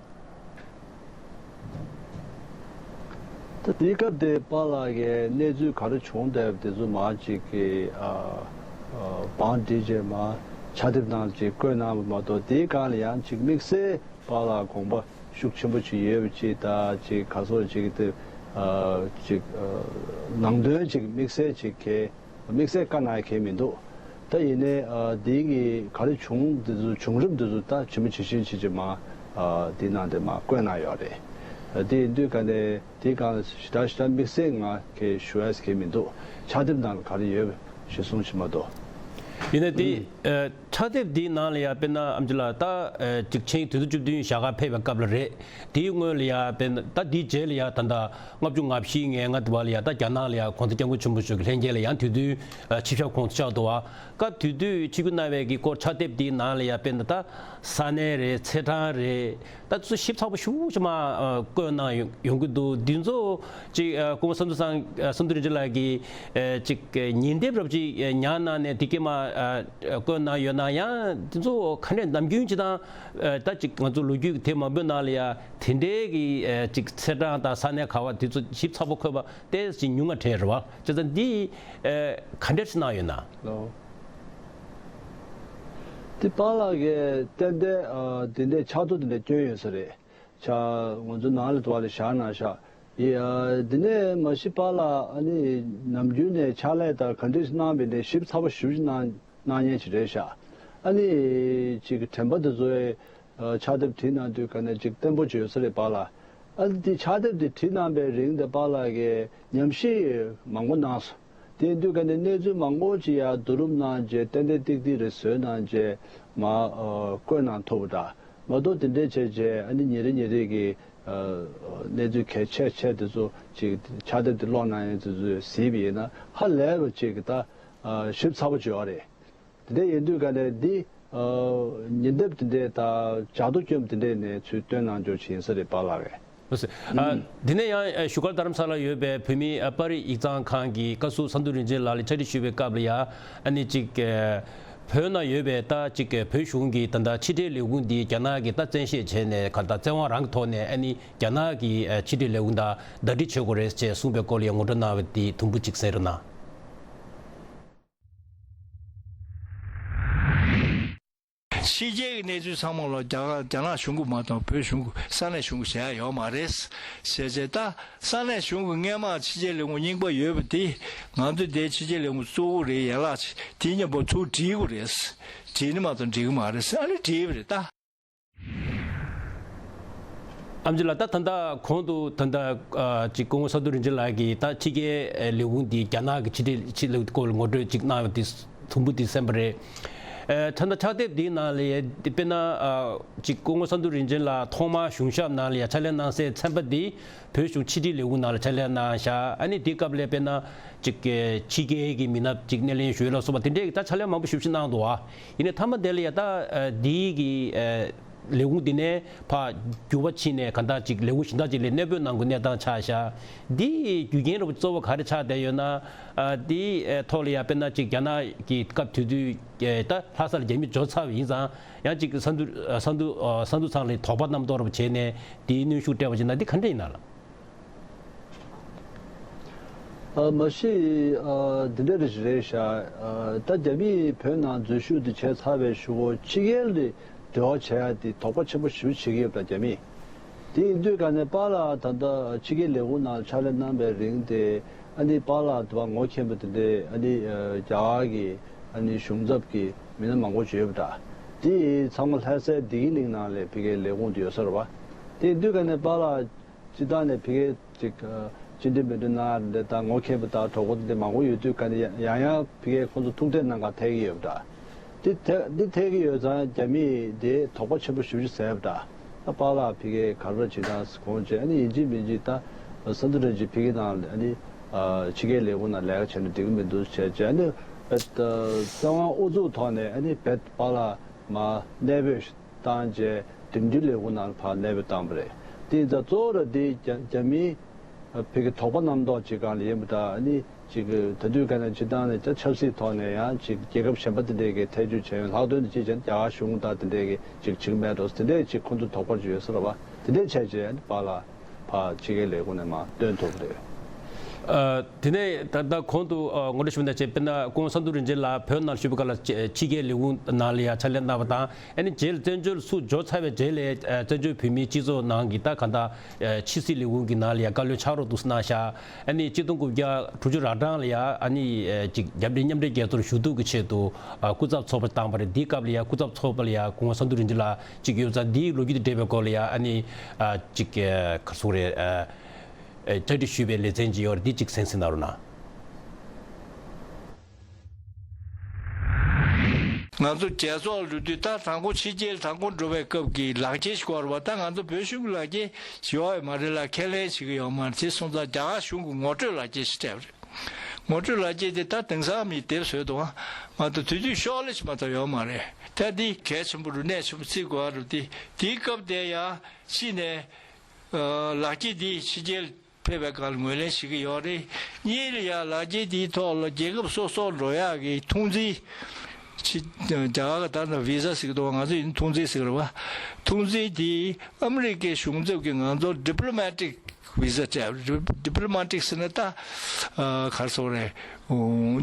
ད་དེའི་སྐབས་དེ་པཱ་ལགས་ཀྱིས་གནས་ཚུལ་ག་རེ་བྱུང་བསྡད་པ་དེ་ཚོ་མར་ཅིག་གི་ཨ་ཨ་བང་བསྒྲིགས་བྱས་མར་ཕྱག་དེབ་ནང་ཅིག་བཀོད་གནང་བ་མ་གཏོགས། དེའི་སྒང་ལ་ཡང་ཅིག་དམིགས་བསལ་པཱ་ལགས་དགོངས་པ་ཤུགས་ཆེན་པོ་ཅིག་ཡོད་པ་ཅིག་དང་། ཅིག་ག་སོགས་ཅིག་དེ་ཨ་ཅིག་ཨ་ནང་དོན་ཅིག་དམིགས་བསལ་ཅིག་གི་དམིགས་བསལ་བཀའ་གནང་ཡ་གང་ཡང་མི་འདུག་ད་ཡིན་ནའི་ཨ་དེ་གི་ག་རེ་བྱུང་དེ་ཚོ་བྱུང་རིམ་དེ་ཚོ་ད་ཇི་མ་ཇི་བཞིན་བྱས་བྱས་མར་ཨ་དེ་ནང་དེ་མར་བཀོད་གནང་ཡོད་རེད། ཨ་དེ་ཡིན་དུས་ག་ནས་དེ་གང་ཞེ་དྲག་ཞེ་དྲག་དམིགས་བསལ་ང་གི་ཞུ་ཡ་གང་ཡང་མི་འདུག་ཕྱག་དེབ་ནང་ལ་ག་རེ་ཡོད་པ་གཞིར་བཟུང་བྱས་མ་གཏོགས། ཡིན་ནའི་དེ་ཨ་ཕྱག་དེབ་འདིའི་ནང་ལ་ཡ་དཔེར་ན་ཨེམ་ཆི་ལགས། ད་ཨ་ཅིག་ཆིངས་ཡིག་དོན་ཚན་བཅུ་བདུན་བཞག་ག་ཕེབས་པའི་སྐབས་ལ་རེད། དེའི་སྔོན་ལ་ཡ་དཔེར་ན་ད་དེའི་རྗེས་ལ་ཡ་ད་ལྟ་ལྔ་བཅུ་ང་བཞི་ང་ལྔ་དུ་བ་ལ་ཡ་ད་རྒྱ་ནག་ལ་ཡ་༸གོང་ས་༸སྐྱབས་མགོན་ཆེན་པོ་མཆོག་གི་ལྷན་རྒྱས་ལ་ཡང་དེ་དུས་ཨ་ཆིབས་ཞབས་ཁོངས་སུ་བཅར་འདུག་བ། སྐབས་དེ་དུས་ཆིབས་བསྒྱུར་གནང་བའི་གི་སྐོར་ཕྱག་དེབ་དེའི་ནང་ལ་ཡ་དཔེར་ན་ད་ས་གནས་རེད། ཚེས་གྲངས་རེད། ད་དེ་ཚོ་ཞིབ་ཚགས་པོ་ཞེ་པོ་ཅིག་མར་ཨ་བཀོད་གནང་ཡོང་ཡོང་གི་འདུག་དེ་ཚོ་ཅིག་ཨ་སྐུ་ངོ་བསམ་གྲུབ་ཚང་ཨ་བསམ་གྲུབ་རིན་ཆེན་ལགས་ཀྱིས་ཨ་ཅིག་ཉིན་དེབ་རབ་ཅིག་ཨ་ཉར་གནང་ནས་དེ་གའི་མར་ཨ་བཀོད་གནང་ཡོད་ན་ཡང་། དེ་ཚོ་ག་འདྲས་ནམ་རྒྱུན་ཅིག་དང་ཨ་ད་ཅིག་ང་ཚོ་ལོ་རྒྱུས་ཀྱི་དེབ་མང་པོའི་ནང་ལ་ཡ་དེ་འདྲའི་གི་ཨ་ཅིག་ཚེས་གྲངས་དང་ས་གནས་ག་བ་དེ་ཚོ་ཞིབ་ཚགས་པོ་འཁོད་པ་ཏོག་ཙམ་ཉུང་བ་དྲན་རེད་བ། བྱས་ཙང་འདི་ཨ་ག་འདྲས་ཅིག་གནང་ཡོད་ན། ལོ། དེ་པཱ་ལགས་ཀྱིས་ཏན་ཏན་ཨ་དེ་འདྲའི་ཕྱག་ཐོ་དེ་འདྲ་བསྐྱོན་ཡོད་ས་རེད། ཕྱག་ང་ཚོ་ནང་ལ་དུ་བ་ལ་བཞག་གནང་ཤག་ཡི། ཨ་དེ་ནས་མ་གཞི་པཱ་ལགས་ཨ་ནི་ནམ་རྒྱུན་ནས་ཕྱག་ལས་དང་ག་འདྲ་ཞིག་གནང་བའི་ནས་ཞིབ་ཚགས་པོ་ཞེ་པོ་ཅིག་གནང་གནང་མཁན་ཅིག་རེད་ཤག་ཨ་ནི་ཅིག་དྲན་པ་དེ་ཚོའི་ཨ་ཕྱག་དེབ་བྲིས་གནང་དུས་ག་ནས་ཅིག་བརྟན་པོ་ཅིག་ཡོད་ས་རེད་པཱ་ལགས། ཨ་ནི་དེ་ཕྱག་དེབ་དེ་བྲིས་གནང་པའི་རིང་དེ་པཱ་ལགས་ཀྱིས་ཉམས་ཞིབ་མང་པོ་གནང་སོང་། དེ་ཡིན་དུས་ག་ནས་གནས་ཚུལ་མང་པོ་ཅིག་ཡར་བསྡུ་རུབ་གནང་རྗེས་ཏན་ཏན་ཏིག་ཏིག་རེ་བཟོས་གནང་རྗེས་མར་ཨ་བཀོད་གནང་ཐུབ་པ་འདྲ། མ་གཏོགས་དེ་འདྲའི་བྱས་བྱས་ཨ་ནི་ཉིན་རེ་ཉིན་རེ་གི་གནས་ཚུལ་གལ་ཆེ་ཆེ་དེ་ཚོ་ཅིག་ཕྱག་དེབ་དེ་ཀློག་གནང་ཡས་དེ་ཚོ་གཟིགས་པ་ཡིན་ན་ཧ་ལས་པ་ཅིག་གི་ད་ཞིབ་ཚགས་པོ་བྱས་པ་རེད། དེ་འདྲ་ཡིན་དུས་ག་ནས་འདི་ཉིན་དེབ་དེ་འདྲའི་ད་ལྗགས་རྡོ་སྐྱོན་དེ་འདྲའི་ནས་ཚུར་བཏོན་གནང་རྒྱུ་ཅིག་ཡིན་ས་རེད་པཱ་ལགས་རེད། ལགས་སོ། ཨ། འདི་ནས་ཡང་ཨ་བཞུགས་སྒར་རྡ་རམ་ས་ལར་ཡོད་པའི་བོད་མིའི་ཨ་པར་རིས་ཡིག་ཚང་ཁང་གི་བཀའ་ཟུར་ས་འདུ་རིན་ཆེན་ལགས་ལ་ཕྱག་བྲིས་ཞུས་པའི་སྐབས་ལ་ཡང་ཨ་ནི་ཅིག་ཨ་བོད་ནང་ཡོད་པའི་ད་ཅིག་ཨ་བོད་གཞུང་གི་ད་ལྟ་ཕྱི་འབྲེལ་ལས་ཁུངས་འདི་རྒྱ་ནག་གིས་ད་བཙན་ཤེད་བྱས་ནས་ག་ད་བཙན་དབང་རང་གི་ཐོག་ནས་ཨ་ནི་རྒྱ་ནག་གི་ཨ་ཕྱི་འབྲེལ་ལས་ཁུངས་དང་ཟླ་སྒྲིལ་བྱེད་དགོས་རེད་ཅེས་གསུངས་པའི་སྐོར་ལ་ཡང་ངོ་སྤྲོད་གནང་བ་འདི་དུམ་བུ་གཅིག་གསན་རོགས་གནང་། ཕྱི་རྒྱལ་གྱི་གནས་ཚུལ་ཚང་མ་ལ་རྒྱ་གར་རྒྱ་ནག་གཞུང་གིས་མ་གཏོགས་བོད་གཞུང་གིས་ས་གནས་གཞུང་གིས་བྱེད་ཡ་ཡོད་མ་རེད། བྱས་རྗེས་ད་ས་གནས་གཞུང་གིས་སྔས་མ་ཕྱི་རྒྱལ་ལས་ཁུངས་རྙིང་པ་ཡོད་པ་དེ་ང་ཚོས་དེ་ཕྱི་རྒྱལ་ལས་ཁུངས་བཙུགས་དགོས་རེད། ཡན་ལག་དེ་མཉམ་པོ་ཚུར་སྒྲིལ་དགོས་རེད། སྒྲིལ་ནི་མ་གཏོགས་འགྲིག་གི་མ་རེད། ཨ་ནི་སྒྲིལ་བ་རེད་ད། ཨེམ་ཆི་ལགས། ད་ད་ལྟ་གོང་དུ་ད་ལྟ་ཨ་ཅིག་སྐུ་ངོ་ས་འདུ་རིན་ཆེན་ལགས་ཀྱིས་ད་ཕྱི་རྒྱལ་ལས་ཁུངས་འདི་རྒྱ་ནག་གི་ཕྱི་འབྲེལ་ཕྱི་ལས་སྐོར་ལ་ངོ་སྤྲོད་ཅིག་གནང་བ་དེ་དུམ་བུ་དེ་གསན་པ་རེད། ཨ་ད་ལྟ་ཕྱག་དེབ་འདིའི་ནང་ལ་ཡ་དཔེར་ན་ཨ་ཅིག་སྐུ་ངོ་ས་འདུ་རིན་ཆེན་ལགས་ཐོག་མར་གཞུང་ཞབས་ནང་ལ་ཡ་ཕྱག་ལས་གནང་སའི་ཚན་པ་འདི་བོད་གཞུང་ཕྱི་འབྲེལ་ལས་ཁུངས་ནང་ལ་ཕྱག་ལས་གནང་བཞག་ཨ་ནི་དེའི་སྐབས་ལ་དཔེར་ན་ཅིག་ཕྱི་རྒྱལ་གྱི་མི་སྣ་ཅིག་སྣེ་ལེན་ཞུས་ལ་སོགས་པ་དེ་འདྲའི་ད་ཕྱག་ལས་མང་པོ་ཞེ་པོ་ཅིག་གནང་འདུག་ཨ་ཡིན་ནའི་མཐའ་མ་དེ་ལ་ཡ་ད་ཨ་འདིའི་གི་ཨ་ལས་ཁུངས་འདི་ནས་ཕར་འགྱུར་བ་ཕྱིན་ནས་གང་ལྟར་ཅིག་ལས་ཁུངས་གཞན་དག་ཅིག་ལ་གནས་སྤོས་གནང་དགོས་གནས་སྟངས་ཆགས་ཤག་འདིའི་རྒྱུ་རྐྱེན་རུ་གཙོ་བོ་ག་རེ་ཆགས་བསྡད་ཡོད་ན། ཨ་འདིའི་ཨ་ཐོག་ལ་ཡ་དཔེར་ན་ཅིག་རྒྱ་ནག་གི་སྐབས་དེ་དུས་ཨ་ད་ལྷ་ས་ལ་རྒྱ་མི་འབྱོར་ཚར་བ་ཡིན་ཙང་ཡང་ཅིག་ས་འདུ་ཨ་ས་འདུ་ཨ་ས་འདུ་ཚང་ལ་དོགས་པ་རྣམ་རྟོག་རུ་བྱས་ནས་འདིའི་གནོན་ཤུགས་སྤྲད་པ་ཅིག་ན་འདི་ག་འདྲ་ཡིན་ན་ལགས། ཨ་མ་གཞི་ཨ་འདི་འདྲ་རེ་ཞིག་རེད་ཤག་ཨ་ད་རྒྱ་མིས་བོད་ནང་འཛུལ་ཞུགས་འདི་བྱས་ཚར་བའི་གཞུག་གུ་ཕྱི་རྒྱལ་ལ་འབྲེལ་བ་བྱེད་ཡ་འདི་དོགས་པ་ཆེན་པོ་ཞེ་པོ་བྱེད་ཀྱི་ཡོད་པ་རྒྱ་མིས། དེ་ཡིན་དུས་ག་ནས་པཱ་ལགས་ད་ལྟ་ཕྱི་རྒྱལ་ལས་ཁུངས་ནང་ཕྱག་ལས་གནང་བའི་རིང་དེ་ཨ་ནི་པཱ་ལགས་དུ་བ་ངོ་མཁྱེན་པ་དེ་འདྲས་ཨ་ནི་ཨ་རྒྱ་གར་གྱི་ཨ་ནི་གཞུང་ཚབ་ཀྱི་མི་སྣ་མང་པོ་ཅིག་ཡོད་པ་འདྲ། དེ་ཚང་མ་ལྷ་སའི་བདེ་སྐྱིད་གླིང་ནང་ལ་ཕ་གིའི་ལས་ཁུངས་དེ་ཡོད་ས་རེད་བ། དེ་ཡིན་དུས་ག་ནས་པཱ་ལགས་སྤྱིར་བཏང་ནས་ཕ་གིའི་ཅིག་ཨ་ཅི་འདྲ་མི་འདྲ་གནང་ཡ་དེ་དང་ངོ་མཁྱེན་པ་དང་གྲོགས་པོ་དེ་འདྲ་མང་པོ་ཡོད་དུས་ག་ནས་ཡང་ཡང་ཕ་གིའི་ཁོང་ཚོ་ཐུག་འཕྲད་གནང་གར་ཐད་ཀྱི་ཡོད་པ་འདྲ། དེ་ཐད་འདི་ཐད་ཀྱི་ཡོད་ཙང་རྒྱ་མིས་དེ་དོགས་པ་ཆེན་པོ་ཞེ་པོ་ཅིག་ཟ་ཡ་པ་འདྲ། ད་པཱ་ལགས་ཕ་གིར་ག་རེ་བྱེད་སྟངས་གོང་བྱས་ཨ་ནི་ཡིན་གཅིག་མིན་གཅིག་ད་ས་འདུ་རིན་ཆེན་ཕ་གི་ནང་ཨ་ནི་ཕྱི་རྒྱལ་ལས་ཁུངས་ནང་ལས་ཀ་བྱས་ན་འགྲིག་གི་མི་འདུག་བྱས་བྱས་ཨ་ནི་བཙན་དབང་ཨུ་ཚུགས་ཐོག་ནས་ཨ་ནི་བེད་པཱ་ལགས་མར་གནས་སྤོས་བཏང་རྗེས་འགྲིམ་འགྲུལ་ལས་ཁུངས་ནང་ཕར་གནས་སྤོས་བཏང་བ་རེད། དེ་ཡིན་ཙང་གཙོ་བོ་ར་དེ་རྒྱ་རྒྱ་མིའི་ཕ་གི་དོགས་པ་རྣམ་རྟོག་ཅིག་སྒང་ལ་ཡིན་པ་འདྲ་ཨ་ནི། ཅིག་ད་དུས་ག་ནས་སྤྱིར་བཏང་ནས་ད་ཆབ་སྲིད་ཐོག་ནས་ཡང་ཅིག་རྒྱལ་ཁབ་གཞན་པ་དེ་འདྲས་ཀྱི་ཐེ་བྱུས་བྱས་ཡོང་ལྷག་དོན་དུ་ཅིག་བྱས་ན་རྒྱ་གར་གཞུང་དང་དེ་འདྲས་ཀྱི་ཅིག་བྱེད་ཀྱི་མེད་འགྲོ་དེ་འདྲས་ཅིག་ཁོང་ཚོ་དོགས་པ་ཅིག་ཡོད་ས་རེད་བ། དེ་འདྲས་བྱས་རྗེས་པཱ་ལགས་ཕར་ཕྱི་རྒྱལ་ལས་ཁུངས་ནས་མར་བཏོན་ཐུབ་པ་རེད། ཨ་དེ་ནས་ད་ལྟ་གོང་དུ་ཨ་ངོ་སྤྲོད་ཞུས་པ་ནང་བཞིན་དཔེར་ན་སྐུ་ངོ་ས་འདུ་རིན་ཆེན་ལགས་བོད་ནང་བཞུགས་པའི་སྐབས་ལ་ཕྱི་རྒྱལ་ལས་ཁུངས་ནང་ལ་ཡང་ཕྱག་ལས་གནང་བ་དང་ཨ་ནི་རྗེས་ལ་བཙན་བྱོལ་ཚུར་འབྱོར་ཚར་བའི་རྗེས་ལ་ཨ་བཙན་བྱོལ་བོད་མིའི་སྤྱི་ཚོགས་ནང་གི་ད་ག་ད་ཨ་ཕྱི་སྲིད་ལས་ཁུངས་ཀྱི་ནང་ལ་ཡང་བཀའ་བློན་ཕྱག་རོགས་འདུག་སེ་གནང་ཤག་ཨ་ནི་གཅིག་སྟོང་དགུ་བརྒྱ་དྲུག་ཅུ་རེ་གྲངས་ལ་ཡ་ཨ་ནི་ཨ་ཅིག་རྒྱ་བོད་མཉམ་འབྲེལ་རྒྱལ་ཚོགས་ཞུ་གཏུག་གི་ཆེད་དུ་ཨ་སྐུ་ཚབ་ཚོགས་པ་བཏང་བ་རེད། འདིའི་སྐབས་ལ་ཡ་སྐུ་ཚབ་ཚོགས་པ་ལ་ཡ་སྐུ་ངོ་ས་འདུ་རིན་ཆེན་ལགས་གཅིག་ཡོད་ཙང་འདིའི་ལོ་རྒྱུས་དང་འབྲེལ་བའི་སྐོར་ལ་ཡ་ཨ་ནི་ཨ་ཅིག་ཨ་ག་རེ་ཟེར་དགོས་རེད། ཨ་ཨ་གྲ་སྒྲིག་ཞུས་པའི་ལེ་ཚན་ཅིག་ཡོད་རེད། འདི་གཅིག་གསན་གཟིགས་གནང་རོགས་གནང་། ང་ཚོ་རྒྱལ་ཚོགས་ལ་འགྲོ་དུས་ད་དང་པོ་ཕྱི་རྒྱལ་དང་པོ་འགྲོ་བའི་སྐབས་ཀྱི་ལག་འཁྱེར་ཞིག་དགོས་རེད་བ། ད་ང་ཚོ་བོད་གཞུང་གི་ལག་འཁྱེར་ཡོད་ཡོད་མ་རེད་ལ་ཁས་ལེན་བྱེད་ཀྱི་ཡོད་མ་རེད། དེ་སོང་ཙང་རྒྱ་གར་གཞུང་གི་ངོ་སྤྲོད་ལག་འཁྱེར་ཞིག་སྤྲད་པ་རེད། ངོ་སྤྲོད་ལག་འཁྱེར་དེ་ད་དེང་སང་མིས་དེབ་བཟོས་འདུག་ཨ། མ་གཏོགས་དུས་ཚོད་ཤོག་ལེ་ཞིག་མ་གཏོགས་ཡོད་མ་རེད། ད་འདི་གལ་ཆེན་པོ་རུ་གནད་ཆེན་པོ་བརྩི་དགོས་རུ་དེ་དེའི་སྐབས་དེ་ཡང་ཕྱི་ནས་ལག་འཁྱེར་འདི་ཕྱི་རྒྱལ་ཕེབས་པའི་སྐབས་ལ་ངོས་ལེན་བྱེད་ཀྱི་ཡོད་རེད། གཉིས་ལ་ཡང་ལག་འཁྱེར་དེའི་ཐོག་ལ་རྒྱལ་ཁབ་སོ་སོར་འགྲོ་ཡག་གི་ཐོངས་མཆན། ཕྱི་རྒྱ་གར་གྱི་ད་ལྟ་བི་ཟ་ཟེར་གྱི་འདུག་ང་ཚོ་ཡིན་ཐོངས་མཆན་ཟེར་གྱི་རེད་བ། ཐོངས་མཆན་དེ་ཨ་མི་རི་ཀའི་གཞུང་ཚབ་ཀྱིས་ང་ཚོར་ཌི་པི་ལོ་མེ་ཊིག་བི་ཟ་སྤྲད། ཌི་པི་ལོ་མེ་ཊིག་ཟེར་ན་ད་ག་རེ་ཟེར་དགོས་རེད།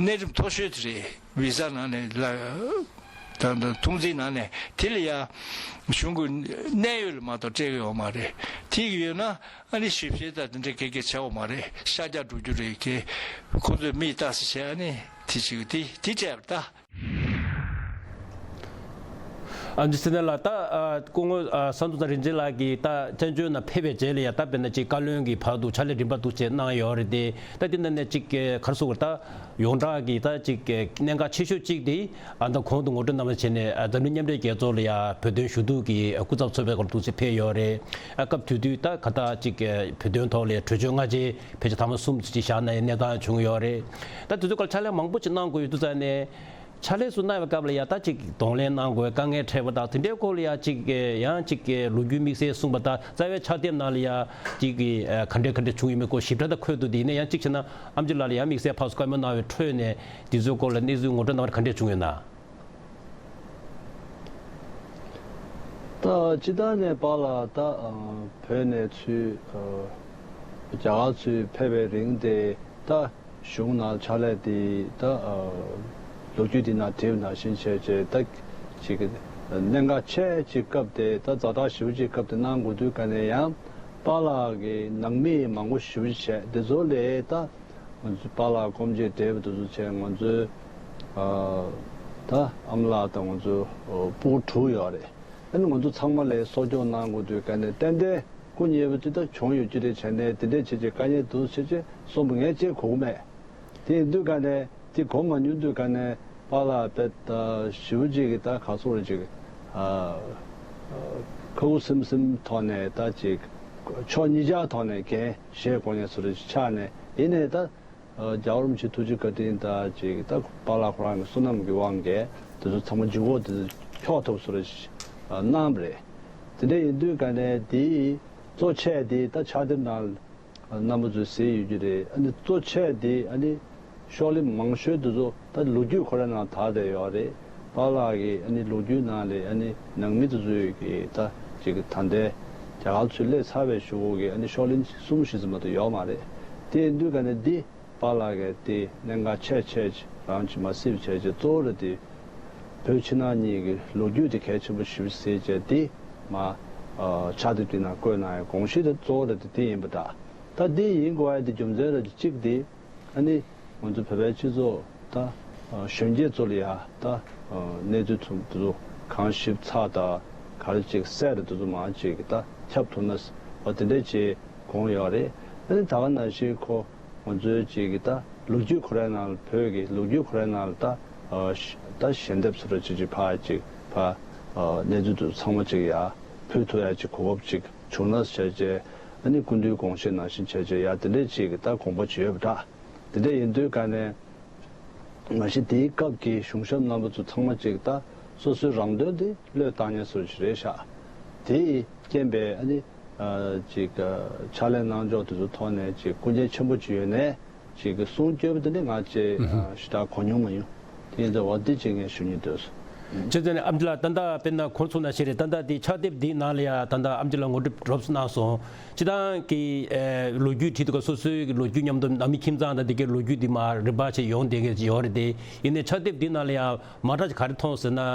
གནས་རིམ་མཐོ་ཤོས་དེ་རེད། བི་ཟ་ནང་ནས་ལ་ད་ད་ཐོངས་མཆན་ནང་ནས་དེ་ལ་ཡ་གཞུང་གི་གནད་ཡོད་ལ་མ་གཏོགས་སྤྲད་ཀྱི་ཡོད་མ་རེད། དེ་གི་ཡོད་ན། ཨ་ནི་ཞིབ་བཤེར་དང་དེ་འདྲ་ག་ག་བྱེད་དགོས་མ་རེད། ཤར་རྒྱག་འགྲོ་རྒྱུ་རེད་གི། ཁོ་ཚོས་མིག་ལྟ་ས་བྱས་ཨ་ནི་དེ་བྱེད་དེ་དེ་སྤྲད་པ་ད། ཨ་ནི་སེ་ནེ་ལ་ད་ཨ་སྐུ་ངོ་ཨ་ས་འདུ་ཚང་རིན་ཆེན་ལགས་ཀྱིས་ད་བཙན་བྱོལ་ནང་ཕེབས་པའི་རྗེས་ལ་ཡ་ད་དཔེར་ན་ཅིག་བཀའ་བློན་གྱི་བར་དུ་ཕྱག་ལས་རིམ་པ་འདུག་བྱས་གནང་ཡོད་རེད་དེ། ད་དེ་ནང་ནས་ཅིག་ག་རེ་ཟེར་དགོས་རེད། ད་ཡོངས་གྲགས་ཀྱི་ད་ཅིག་གནད་འགག་ཆེ་ཤོས་གཅིག་དེ་ཨ་ད་གོང་དུ་ངོ་སྤྲོད་གནང་བ་བྱས་ནས་ཨ་འཛམ་གླིང་མཉམ་འབྲེལ་རྒྱལ་ཚོགས་ལ་ཡ་བོད་དོན་ཞུ་གཏུག་གི་སྐུ་ཚབ་ཚོགས་པའི་སྐོར་འདུག་བྱས་ཕེབས་ཡོད་རེད། ཨ་སྐབས་དེ་དུས་ད་ག་ད་ཅིག་བོད་དོན་ཐོག་ལ་ཡ་གྲོས་ཆོད་སྔ་རྗེས་ཕལ་ཆེར་ཐེངས་མ་གསུམ་ཙམ་ཅིག་བཞག་གནང་ཡའི་གནས་སྟངས་བྱུང་ཡོད་རེད། ད་དེ་ཚོའི་སྐོར་ཕྱག་ལས་མང་པོ་ཅིག་གནང་དགོས་ཡོད་དུས་ཙང་ནས། ཕྱག་ལས་སུ་གནང་བའི་སྐབས་ལ་ཡ་ད་ཅིག་གདོང་ལེན་གནང་དགོས། དཀའ་ངལ་འཕྲད་པ་དང་དེ་འདྲའི་སྐོར་ལ་ཡ་ཅིག་ཡང་ཅིག་ལོ་རྒྱུས་དམིགས་བསལ་གསུངས་པ་དང་རྩ་བའི་ཕྱག་དེབ་ནང་ལ་ཡ་ཅིག་ག་འདྲ་ག་འདྲ་བྱུང་ཡོད་མེད་སྐོར་ཞིབ་ཕྲ་ད་འཁོད་འདུག་དེ་ཡིན་ན་ཡང་ཅིག་བྱས་ན་ཨེམ་ཆི་ལགས་ལ་ཡང་དམིགས་བསལ་ཕར་ཚུར་བཀའ་མོལ་གནང་བའི་ཁྲོད་ནས་དེ་ཚོའི་སྐོར་ལ་གནས་ཚུལ་ངོ་སྤྲོད་གནང་བ་ག་འདྲ་བྱུང་ཡོད་ན། ད་སྤྱི་བཏང་ནས་པཱ་ལགས་ད་བོད་ནས་ཚུར་རྒྱ་གར་ཚུར་ཕེབས་པའི་རིང་དེ་ད། གཞུང་ནང་ཕྱག་ལས་དེ་ད་ལོ་རྒྱུས་དེ་ནང་བྲིས་པ་ནང་བཞིན་བྱས་བྱས་ད་ཅིག་གནད་འགག་ཆེ་ཅིག་སྐབས་དེ་ད་ཛ་དྲག་ཞེ་པོ་ཅིག་སྐབས་དེ་གནང་དགོས་དུས་ག་ནས་ཡང་པཱ་ལགས་ཀྱི་ནང་མི་མང་པོ་ཞེ་པོ་ཅིག་བྱས་དེ་ཚོ་ལས་ད་ང་ཚོ་པཱ་ལགས་སྐུ་མཆེད་བགྲེས་པ་དེ་ཚོ་བྱས་ང་ཚོའི་ད་ཨ་མ་ལགས་དང་ང་ཚོ་སྤུ་གུ་དྲུག་ཡོད་རེད། ཨ་ནི་ང་ཚོ་ཚང་མ་ལ་གསོ་སྐྱོང་གནང་དགོས་དུས་ག་ནས་ཏན་ཏན་སྐུ་ཉེ་བོ་ཅིག་ད་བྱུང་ཡོད་ཀྱི་རེད་བྱས་ནས་དེ་འདྲས་བྱེད་ཅིག་དཀའ་ངལ་འདུག་བྱེད་ཅིག་གསུངས་པ་ངས་བྱེད་དགོས་ཀྱི་མེད། དེ་ཡིན་དུས་ག་ནས་དེ་གོ་མ་མྱོང་དུས་ག་ནས་པཱ་ལགས་དཔེ་ཞེ་པོ་ཅིག་གི་ད་ག་སོག་རེ་ཅིག་ཁ་ཁུ་སིམ་སིམ་ཐོག་ནས་ད་ཅིག་ཕྱོགས་གཉིས་ཆ་ཐོག་ནས་འགན་བཞེས་དགོས་ངེས་སུ་རེ་ཅིག་ཆགས་ནས་ཡིན་ནས་ད། རྒྱལ་བ་རིན་པོ་ཆེ་ཐུགས་རྗེ་བཀའ་དྲིན་དང་ཅིག་ད་པཱ་ལགས་ཁོ་རང་གི་བསོད་ནམས་ཀྱི་དབང་གིས་དེ་ཚོ་ཚང་མ་འཇུག་སྒོ་དེ་ཚོ་འཁྱོག་ཐུབ་སོ་རེ་གནང་བ་རེད། དེ་འདྲ་ཡིན་དུས་ག་ནས་དེའི་གཙོ་ཆེ་དེ་ད་ཕྱག་དེབ་ནང་རྣམ་པ་ཚོས་གཟིགས་ཡོད་ཀྱི་རེད། ཨ་ནི་གཙོ་ཆེ་དེ་ཨ་ནི་ཤོག་ལྷེ་མང་ཤོས་དེ་ཚོ་ད་ལོ་རྒྱུས་ཁོ་རའི་ནང་དག་བསྡད་ཡོད་རེད། པཱ་ལགས་ཀྱི་ཨ་ནི་ལོ་རྒྱུས་ནང་ལས་ཨ་ནི་ནང་མི་དེ་ཚོས་ཀྱི་ད་ཅིག་ད་ལྟའི་རྒྱ་གར་ཚུར་སླེབས་ཚར་བའི་གཞུག་གི་ཨ་ནི་ཤོག་ལྷེ་གསུམ་བཞི་ཙམ་མ་གཏོགས་ཡོད་མ་རེད། དེ་ཡིན་དུས་ག་ནས་འདི། པཱ་ལགས་ཀྱིས་དེ་གནད་འགག་ཆེ་ཆེ་ཅིག་རང་གིས་མ་གཟིགས་པ་བྱས་བྱས་གཙོ་བོ་རེད་དེ། བོད་ཕྱི་ནང་གཉིས་ཀྱི་ལོ་རྒྱུས་དེ་གལ་ཆེན་པོ་ཞེ་པོ་ཅིག་བྱས་དེ་མ་ཕྱག་དེབ་དེ་ནང་བཀོད་གནང་ཡའི་དགོངས་གཞི་དེ་གཙོ་བོ་རེད་དེ་དེ་ཡིན་པ་འདྲ། ད་དེ་ཡིན་དགོས་ཡ་དེ་རྒྱུ་མཚན་རེད་དེ་གཅིག་དེ་ཨ་ནི་ང་ཚོ་བོད་པའི་སྤྱི་ཚོགས་ད་གཞོན་སྐྱེས་ཚོ་ལ་ཡ་ད་གནས་ཚུལ་ཚོ་དེ་ཚོ་གང་ཞིབ་ཚགས་དང་ག་རེ་ཅིག་གསལ་རེད་དེ་ཚོ་མང་ཅིག་ད་ཁྱབ་ཐུབ་ན་འོ་དེ་འདྲས་ཅིག་དགོངས་ཡོད་རེད། ཨ་ནི་ད་ག་ནང་བཞིན་ཁོ། ང་ཚོའི་ཅིག་གི་ད་ལོ་རྒྱུས་ཁོ་རའི་ནང་ལ་བོད་ཀྱི་ལོ་རྒྱུས་ཁོ་རའི་ནང་ལ་ད་ཨ་ཤ་ད་ཞལ་འདེབས་སུ་ར་ཅིག་ཅིག་ཕར་ཅིག་ཕར་ཨ་གནས་ཚུལ་དེ་ཚང་མ་ཅིག་ཡ་ཕུལ་ཐུབ་ཡ་ཅིག་གོ་སྐབས་ཅིག་བྱུང་ན་བྱས་རྗེས་ཨ་ནི་སྐུ་མདུན་དགོངས་བཞེད་ནང་བཞིན་བྱས་རྗེས་ཡ་དེ་འདྲས་ཅིག་གི་ད་དགོངས་པ་ཅིག་ཡོད་པ་འདྲ། དེ་འདྲས་ཡིན་དུས་ག་ནས་མ་གཞི་དེའི་སྐབས་ཀྱི་གཞུང་ཞབས་རྣམ་པ་ཚོ་ཚང་མ་ཅིག་ད་སོ་སོའི་རང་དོན་དེ་བློས་བཏང་མཁན་སུ་ཅིག་རེད་ཤག་དེའི་རྐྱེན་པས་ཨ་ནི། ཅིག་ཕྱག་ལས་གནང་ཕྱོགས་དེ་ཚོ་ཐོག་ནས་ཅིག་སྐུ་ངལ་ཆེན་པོ་ཅིག་ཡོད་ནས་ཅིག་གསུང་བསྐྱོན་པ་དེ་འདྲ་ང་ཅིག་ཞེ་དྲག་གོ་མྱོང་མ་ཡོང་། དེ་ཡིན་ཙང་འོ་འདི་ཅིག་ངས་ཞུ་སྙིང་འདོད་སོང་། ཅེས་ཟེར་ནས་ཨམ་ཅི་ལགས་ད་ལྟ་དཔེར་ན་གོ་སོང་ན་ཞེས་རེད། ད་ལྟ་དེ་ཕྱག་དེབ་འདིའི་ནང་ལ་ཡ་ད་ལྟ་ཨམ་ཅི་ལགས་ངོ་སྤྲོད་རོབ་གནང་སོང་། སྤྱིར་བཏང་གི་ལོ་རྒྱུས་བྲིས་འདུག་ག་སོ་སོའི་གི་ལོ་རྒྱུས་མཉམ་དུ་ནང་མི་ཁྱིམ་ཚང་དང་དེ་གའི་ལོ་རྒྱུས་འདི་མ་རིམ་པ་བྱས་ཡོང་བསྡད་མཁན་ཅིག་ཡོད་རེད་དེ། ཡིན་ནའི་ཕྱག་དེབ་འདི་ནང་ལ་ཡ་མ་འདྲ་ཅིག་ག་རེ་མཐོང་ཟེར་ན།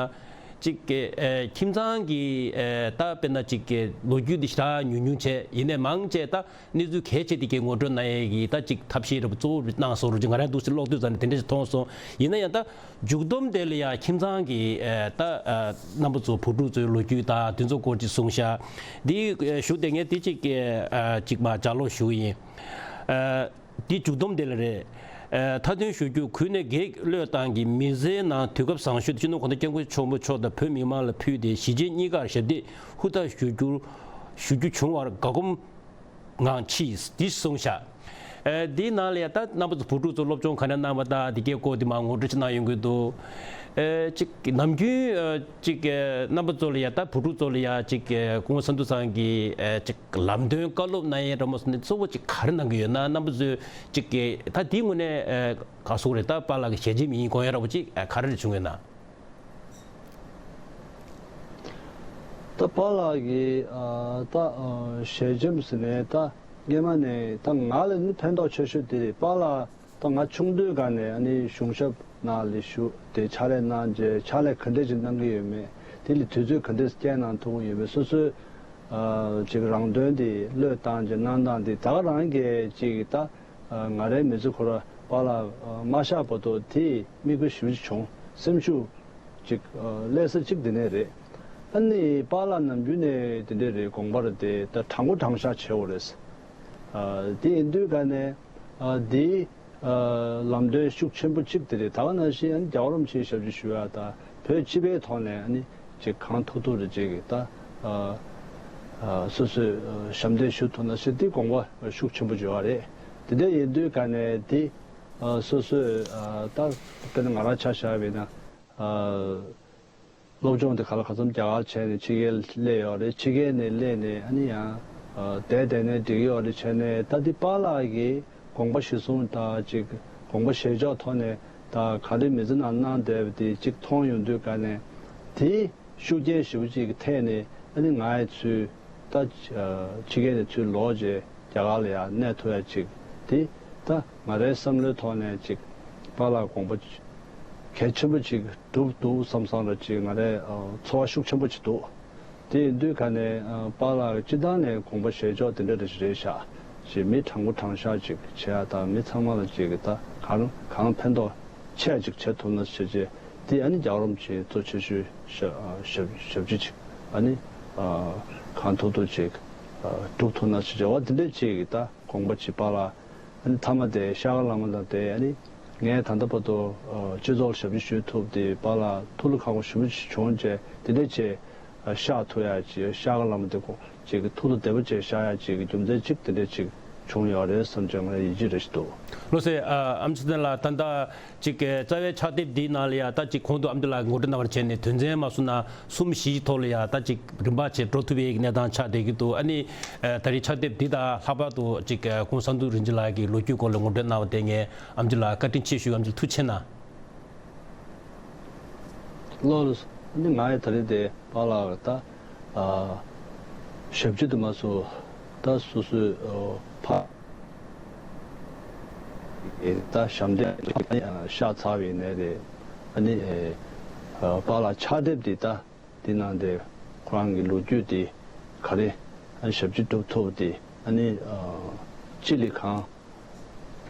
གཅིག་གི་ཨེ་ཁྱིམ་ཚང་གི་ཨེ་ད་དཔེར་ན་གཅིག་གི་ལོ་རྒྱུས་འདི་ཞེ་དྲག་ཉུང་ཉུང་བྱས་ཡིན་ནའི་མང་ཆེ་ད་གནས་ཚུལ་གལ་ཆེ་དེ་གའི་ངོ་སྤྲོད་གནང་ཡས་ཀྱི་ད་གཅིག་ཐབས་ཤེས་རེ་བ་གཙོ་བོ་གནང་སོང་རུ་ཅིག་ང་རང་འདུག་སེ་ཀློག་དུས་ཙམ་ནས་དེ་འདྲ་ཞིག་མཐོང་སོང་། ཡིན་ན་ཡང་ད་མཇུག་སྡོམ་དེ་ལ་ཡང་ཁྱིམ་ཚང་གི་ཨེ་ད་ཨེ་རྣམ་པ་ཚོ་བུ་ཕྲུག་ཚོའི་ལོ་རྒྱུས་ད་དེ་ཚོ་སྐོར་ཅིག་གསུངས་ཤག་འདི་ཨེ་ཞུ་བསྡད་མཁན་དེ་གཅིག་གི་ཨེ་གཅིག་མ་ལྗགས་ཀློག་ཞུ་གི་ཡིན། ཨེ། འདི་མཇུག་སྡོམ་དེ་ལ་རེད། ཨ་མཐའ་དོན་ཞུ་རྒྱུ། གུས་ནས་བགེགས་གློད་སྟངས་ཀྱི་མི་ཚེའི་ནང་དུས་སྐབས་བཟང་ཤོས་དེ་སྤྱི་ནོར་གོང་ས་སྐྱབས་མགོན་ཆེན་པོ་མཆོག་དང་བོད་མི་མང་ལ་ཕུལ་ཏེ་གཞིས་བྱེས་གཉིས་ཀར་ཞབས་འདེགས་ཧུར་ཐག་ཞུ་རྒྱུ་ཞུ་རྒྱུ་བྱུང་བར་དགའ་སྒོམ་ངང་མཆིས། འདི་གསུངས་ཤག་ཨ་འདིའི་ནང་ལ་ཡ་ད་རྣམ་པ་ཚོ་བུ་ཕྲུག་ཚོ་སློབ་སྦྱོང་ག་འདྲ་གནང་བ་དང་འདི་གའི་སྐོར་འདི་མ་ངོ་སྤྲོད་ཅིག་གནང་ཡོང་གི་འདུག་ཨ་གཅིག་ནམ་རྒྱུན་ཨ་གཅིག་ཨ་རྣམ་པ་ཚོ་ལ་ཡ་ད་བུ་ཕྲུག་ཚོ་ལ་ཡ་གཅིག་ཨ་སྐུ་ངོ་ས་འདུ་ཚང་གིས་ཨ་གཅིག་ལམ་སྟོན་བཀའ་སློབ་གནང་ཡས་འདྲ་མོ་སོང་ནས་གཙོ་བོ་ཅིག་ག་རེ་གནང་གི་ཡོད་ན། རྣམ་པ་ཚོས་ཅིག་གི་ད་དེའི་ངོས་ནས་ཨ་ག་སོག་རེད། ད་པཱ་ལགས་ཀྱི་ཞལ་ཆེམས་ཡིན་དགོངས་ཡ་འདྲ་བོ་ཅིག་ཨ་ག་རེ་རེ་བྱུང་ཡོད་ན། ད་པཱ་ལགས་ཀྱི་ཨ་ད་ཨ་ཞལ་ཆེམས་ཟེར་ནས་ད་སྔས་མ་ནས་ད་ང་ལ་ནི་ཕན་ཐོགས་ཆེ་ཤོས་དེ་རེད། པཱ་ལགས་ད་ང་ཆུང་དུས་སྒང་ནས་ཨ་ནི་གཞུང་ཞབས་ནང་ལ་བཞུགས་ཏེ་ཕྱག་ལས་གནང་རྗེས་ཕྱག་ལས་ག་འདྲས་ཅིག་གནང་གི་ཡོད་མེད། དེ་ལ་དུས་ཚོད་ག་འདྲས་བསྐྱལ་གནང་ཐུབ་ཀྱི་ཡོད་མེད། སོ་སོའི་ཨ་ཅིག་རང་དོན་དེ་བློས་བཏང་རྗེས་གནང་སྟངས་དེ་ད་ག་རང་གི་ཅིག་ད་ང་རའི་མི་ཚེ་ཁོ་ར་པཱ་ལགས་མ་གཤེགས་བར་དུ་དེ་དམིགས་ཡུལ་ཞེ་པོ་ཅིག་བྱུང་། སེམས་ཤུགས་ཅིག་སླེབས་ས་གཅིག་དེ་ནས་རེད། ཨ་ནི་པཱ་ལགས་ནམ་རྒྱུན་ནས་དེ་འདྲས་རེད། དགོངས་པ་རེད་དེ་ད་དྲང་པོ་དྲང་བཞག་བྱེད་དགོས་རེད། ཨ་དེ་ཡིན་དུས་ག་ནས་ཨ་འདི་ཨ་ལམ་སྟོན་ཤུགས་ཆེན་པོ་གཅིག་དེ་རེད། ད་ག་ནང་བཞིན་ཨ་ནི་རྒྱལ་བ་རིན་པོ་ཆེའི་ཞབས་ཕྱི་ཞུ་ཡ་དང་བོད་སྤྱི་པའི་ཐོག་ནས་ཨ་ནི་ཅིག་གང་ཐུབ་ཐུབ་རེ་ཅིག་ད་ཨ་ཨ་སོ་སོས་ཨ་ཞབས་འདེགས་ཞུ་ཐུབ་ན་ཞེས་དེ་དགོངས་པ་ཤུགས་ཆེན་པོ་བྱེད་པ་རེད། དེ་འདྲ་ཡིན་དུས་ག་ནས་དེ་ཨ་སོ་སོས་ཨ་ད་དཔེར་ན་ང་རང་ཆ་བཞག་པ་ཡིན་ན་ཨ་སློབ་སྦྱོང་དེ་ག་ལ་གང་འཚམ་རྒྱ་གར་བྱས་ནས་ཕྱི་རྒྱལ་སླེབས་ཡོད་རེད། ཕྱི་རྒྱལ་ནས་སླེབས་ནས་ཨ་ནི་ཡང་ཨ་བསྡད་བསྡད་ནས་འགྲིག་གི་ཡོད་རེད། བྱས་ནས་ད་འདི་པཱ་ལགས་ཀྱིས་དགོངས་པ་གཞིར་བཟུང་དང་ཅིག་དགོངས་པ་བཞེས་ཕྱོགས་ཐོག་ནས་ད་ག་རེ་མི་ཚེ་ནང་གནང་བསྡད་པ་དེ་ཅིག་མཐོང་ཡོང་དུས་ག་ནས་དེ་ཤུགས་རྐྱེན་ཞེ་པོ་ཅིག་གི་ཐད་ནས་ཨ་ནི་ང་ཡི་ཚུལ་ད་ཕྱི་རྒྱལ་ནས་ཚུར་ལོག་རྗེས་རྒྱ་གར་ལ་ཡང་གནས་ཐུབ་ཡ་ཅིག་དེ་ད་ང་རའི་བསམ་བློའི་ཐོག་ནས་ཅིག་པཱ་ལགས་དགོངས་པ་གལ་ཆེན་པོ་ཅིག་གྲུབ་འདུག་བསམ་བསམ་ར་ཅིག་ང་རའི་ཚོར་བ་ཤུགས་ཆེན་པོ་ཅིག་འདུག་དེ་ཡིན་དུས་ག་ནས་པཱ་ལགས་སྤྱི་བཏང་ནས་དགོངས་པ་བཞེས་ཕྱོགས་དེ་འདྲ་རེ་ཞིག་རེད་ཤག་ཅིག་མི་དྲང་པོ་དྲང་བཞག་ཅིག་བྱེད་ཡ་དང་མི་ཚང་མ་ལ་ཅིག་ད་གང་གང་ཕན་ཐོགས་ཆེ་ཅིག་བྱེད་ཐུབ་ན་བྱས་རྗེས་དེ་ཨ་ནི་རྒྱལ་བ་རིན་པོ་ཆེའི་གཙོ་ཆེ་ཤོས་ཞབས་ཞབས་ཞབས་ཕྱི་ཅིག་ཨ་ནི་གང་ཐུབ་ཐུབ་ཅིག་སྒྲུབ་ཐུབ་ན་བྱས་རྗེས་བ་དེ་འདྲ་ཅིག་ད་དགོངས་པ་ཅིག་པཱ་ལགས་ཨ་ནི་མཐའ་མ་དེ་ཤར་ཀ་བླ་མ་དང་དེ་ཨ་ནི་ངས་ད་ལྟ་བར་དུ་སྤྱི་ཚོགས་ལ་ཞབས་ཕྱི་ཞུ་ཐུབ་དེ་པཱ་ལགས་ཐུགས་ལ་ཁག་པོ་ཞེ་པོ་ཅིག་བྱུང་རྗེས་དེ་འདྲ་བྱས། ཤར་ཐུབ་ཡ་ཅིག་ཤར་ཀ་བླ་མ་དེ་ཁོ་ཅིག་གི་ཐུགས་ལ་བདེ་པོ་བྱས་ཤར་ཡ་ཅིག་གི་རྒྱུ་མཚན་ཅིག་དེ་འདྲ་ཅིག་བྱུང་ཡོད་རེད་བསམ་བྱས་ང་ཡིད་ཆེས་རེ་ཞིག་འདུག་ལགས་སོ། ཨ་ཨེམ་ཆི་ལགས་ད་ལྟ་ཅིག་གི་རྩ་བའི་ཕྱག་དེབ་འདིའི་ནང་ལ་ཡ་ད་ཅིག་གོང་དུ་ཨ་མདོ་ལགས་ངོ་སྤྲོད་གནང་བར་བྱས་ནས་དོན་ཚན་མ་སུ་ན་གསུམ་བཞིའི་ཐོག་ལ་ཡ་ད་ཅིག་རིམ་པ་བྱས་འགྲོ་ཐུབ་པའི་གནས་སྟངས་ཆགས་བསྡད་ཀྱི་འདུག་ཨ་ནི་ད་རེས་ཕྱག་དེབ་འདི་དང་ལྷག་པར་དུ་ཅིག་གོང་ས་འདུ་རིན་ཆེན་ལགས་ཀྱི་ལོ་རྒྱུས་སྐོར་ལ་ངོ་སྤྲོད་གནང་བ་དེ་ངས་ཨ་མདོ་ལགས་བཀའ་དྲིན་ཆེ་ཞུ། ཨ་མདོ་ལགས་ཐུགས་རྗེ་གནང་། ལགས་སོ། ཨ་ནི་ང་ཡི་ད་རེས་དེ་པཱ་ལགས་ད་ཨ་ཞབས་ཕྱི་དུ་མ་སུ་ད་སོ་སོའི་ཨ་ཕ་ཨེ་ད་ཞབས་འདེགས་ཤར་ཚར་བའི་ནས་རེད། ཨ་ནི་ཨེ་ཨ་པཱ་ལགས་ཕྱག་དེབ་དེ་ད་དེ་ནང་དེ་ཁོ་རང་གི་ལོ་རྒྱུས་དེ་ག་རེ་ཨ་ཞབས་ཕྱི་སྒྲུབ་ཐུབ་དེ་ཨ་ནི་ཨ་སྤྱི་ལ་གང་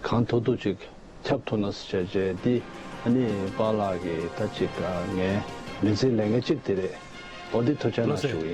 གང་ཐུབ་ཐུབ་ཅིག་ཁྱབ་ཐུབ་ན་ཟེར་བྱས་བྱས་འདི་ཨ་ནི་པཱ་ལགས་ཀྱི་ད་ཅིག་ཨ་ངའི་མི་ཚེའི་ལས་འགན་གཅིག་དེ་རེད། འོ་འདི་ཐུགས་རྗེ་གནང་ཞུ་གི་ཡིན།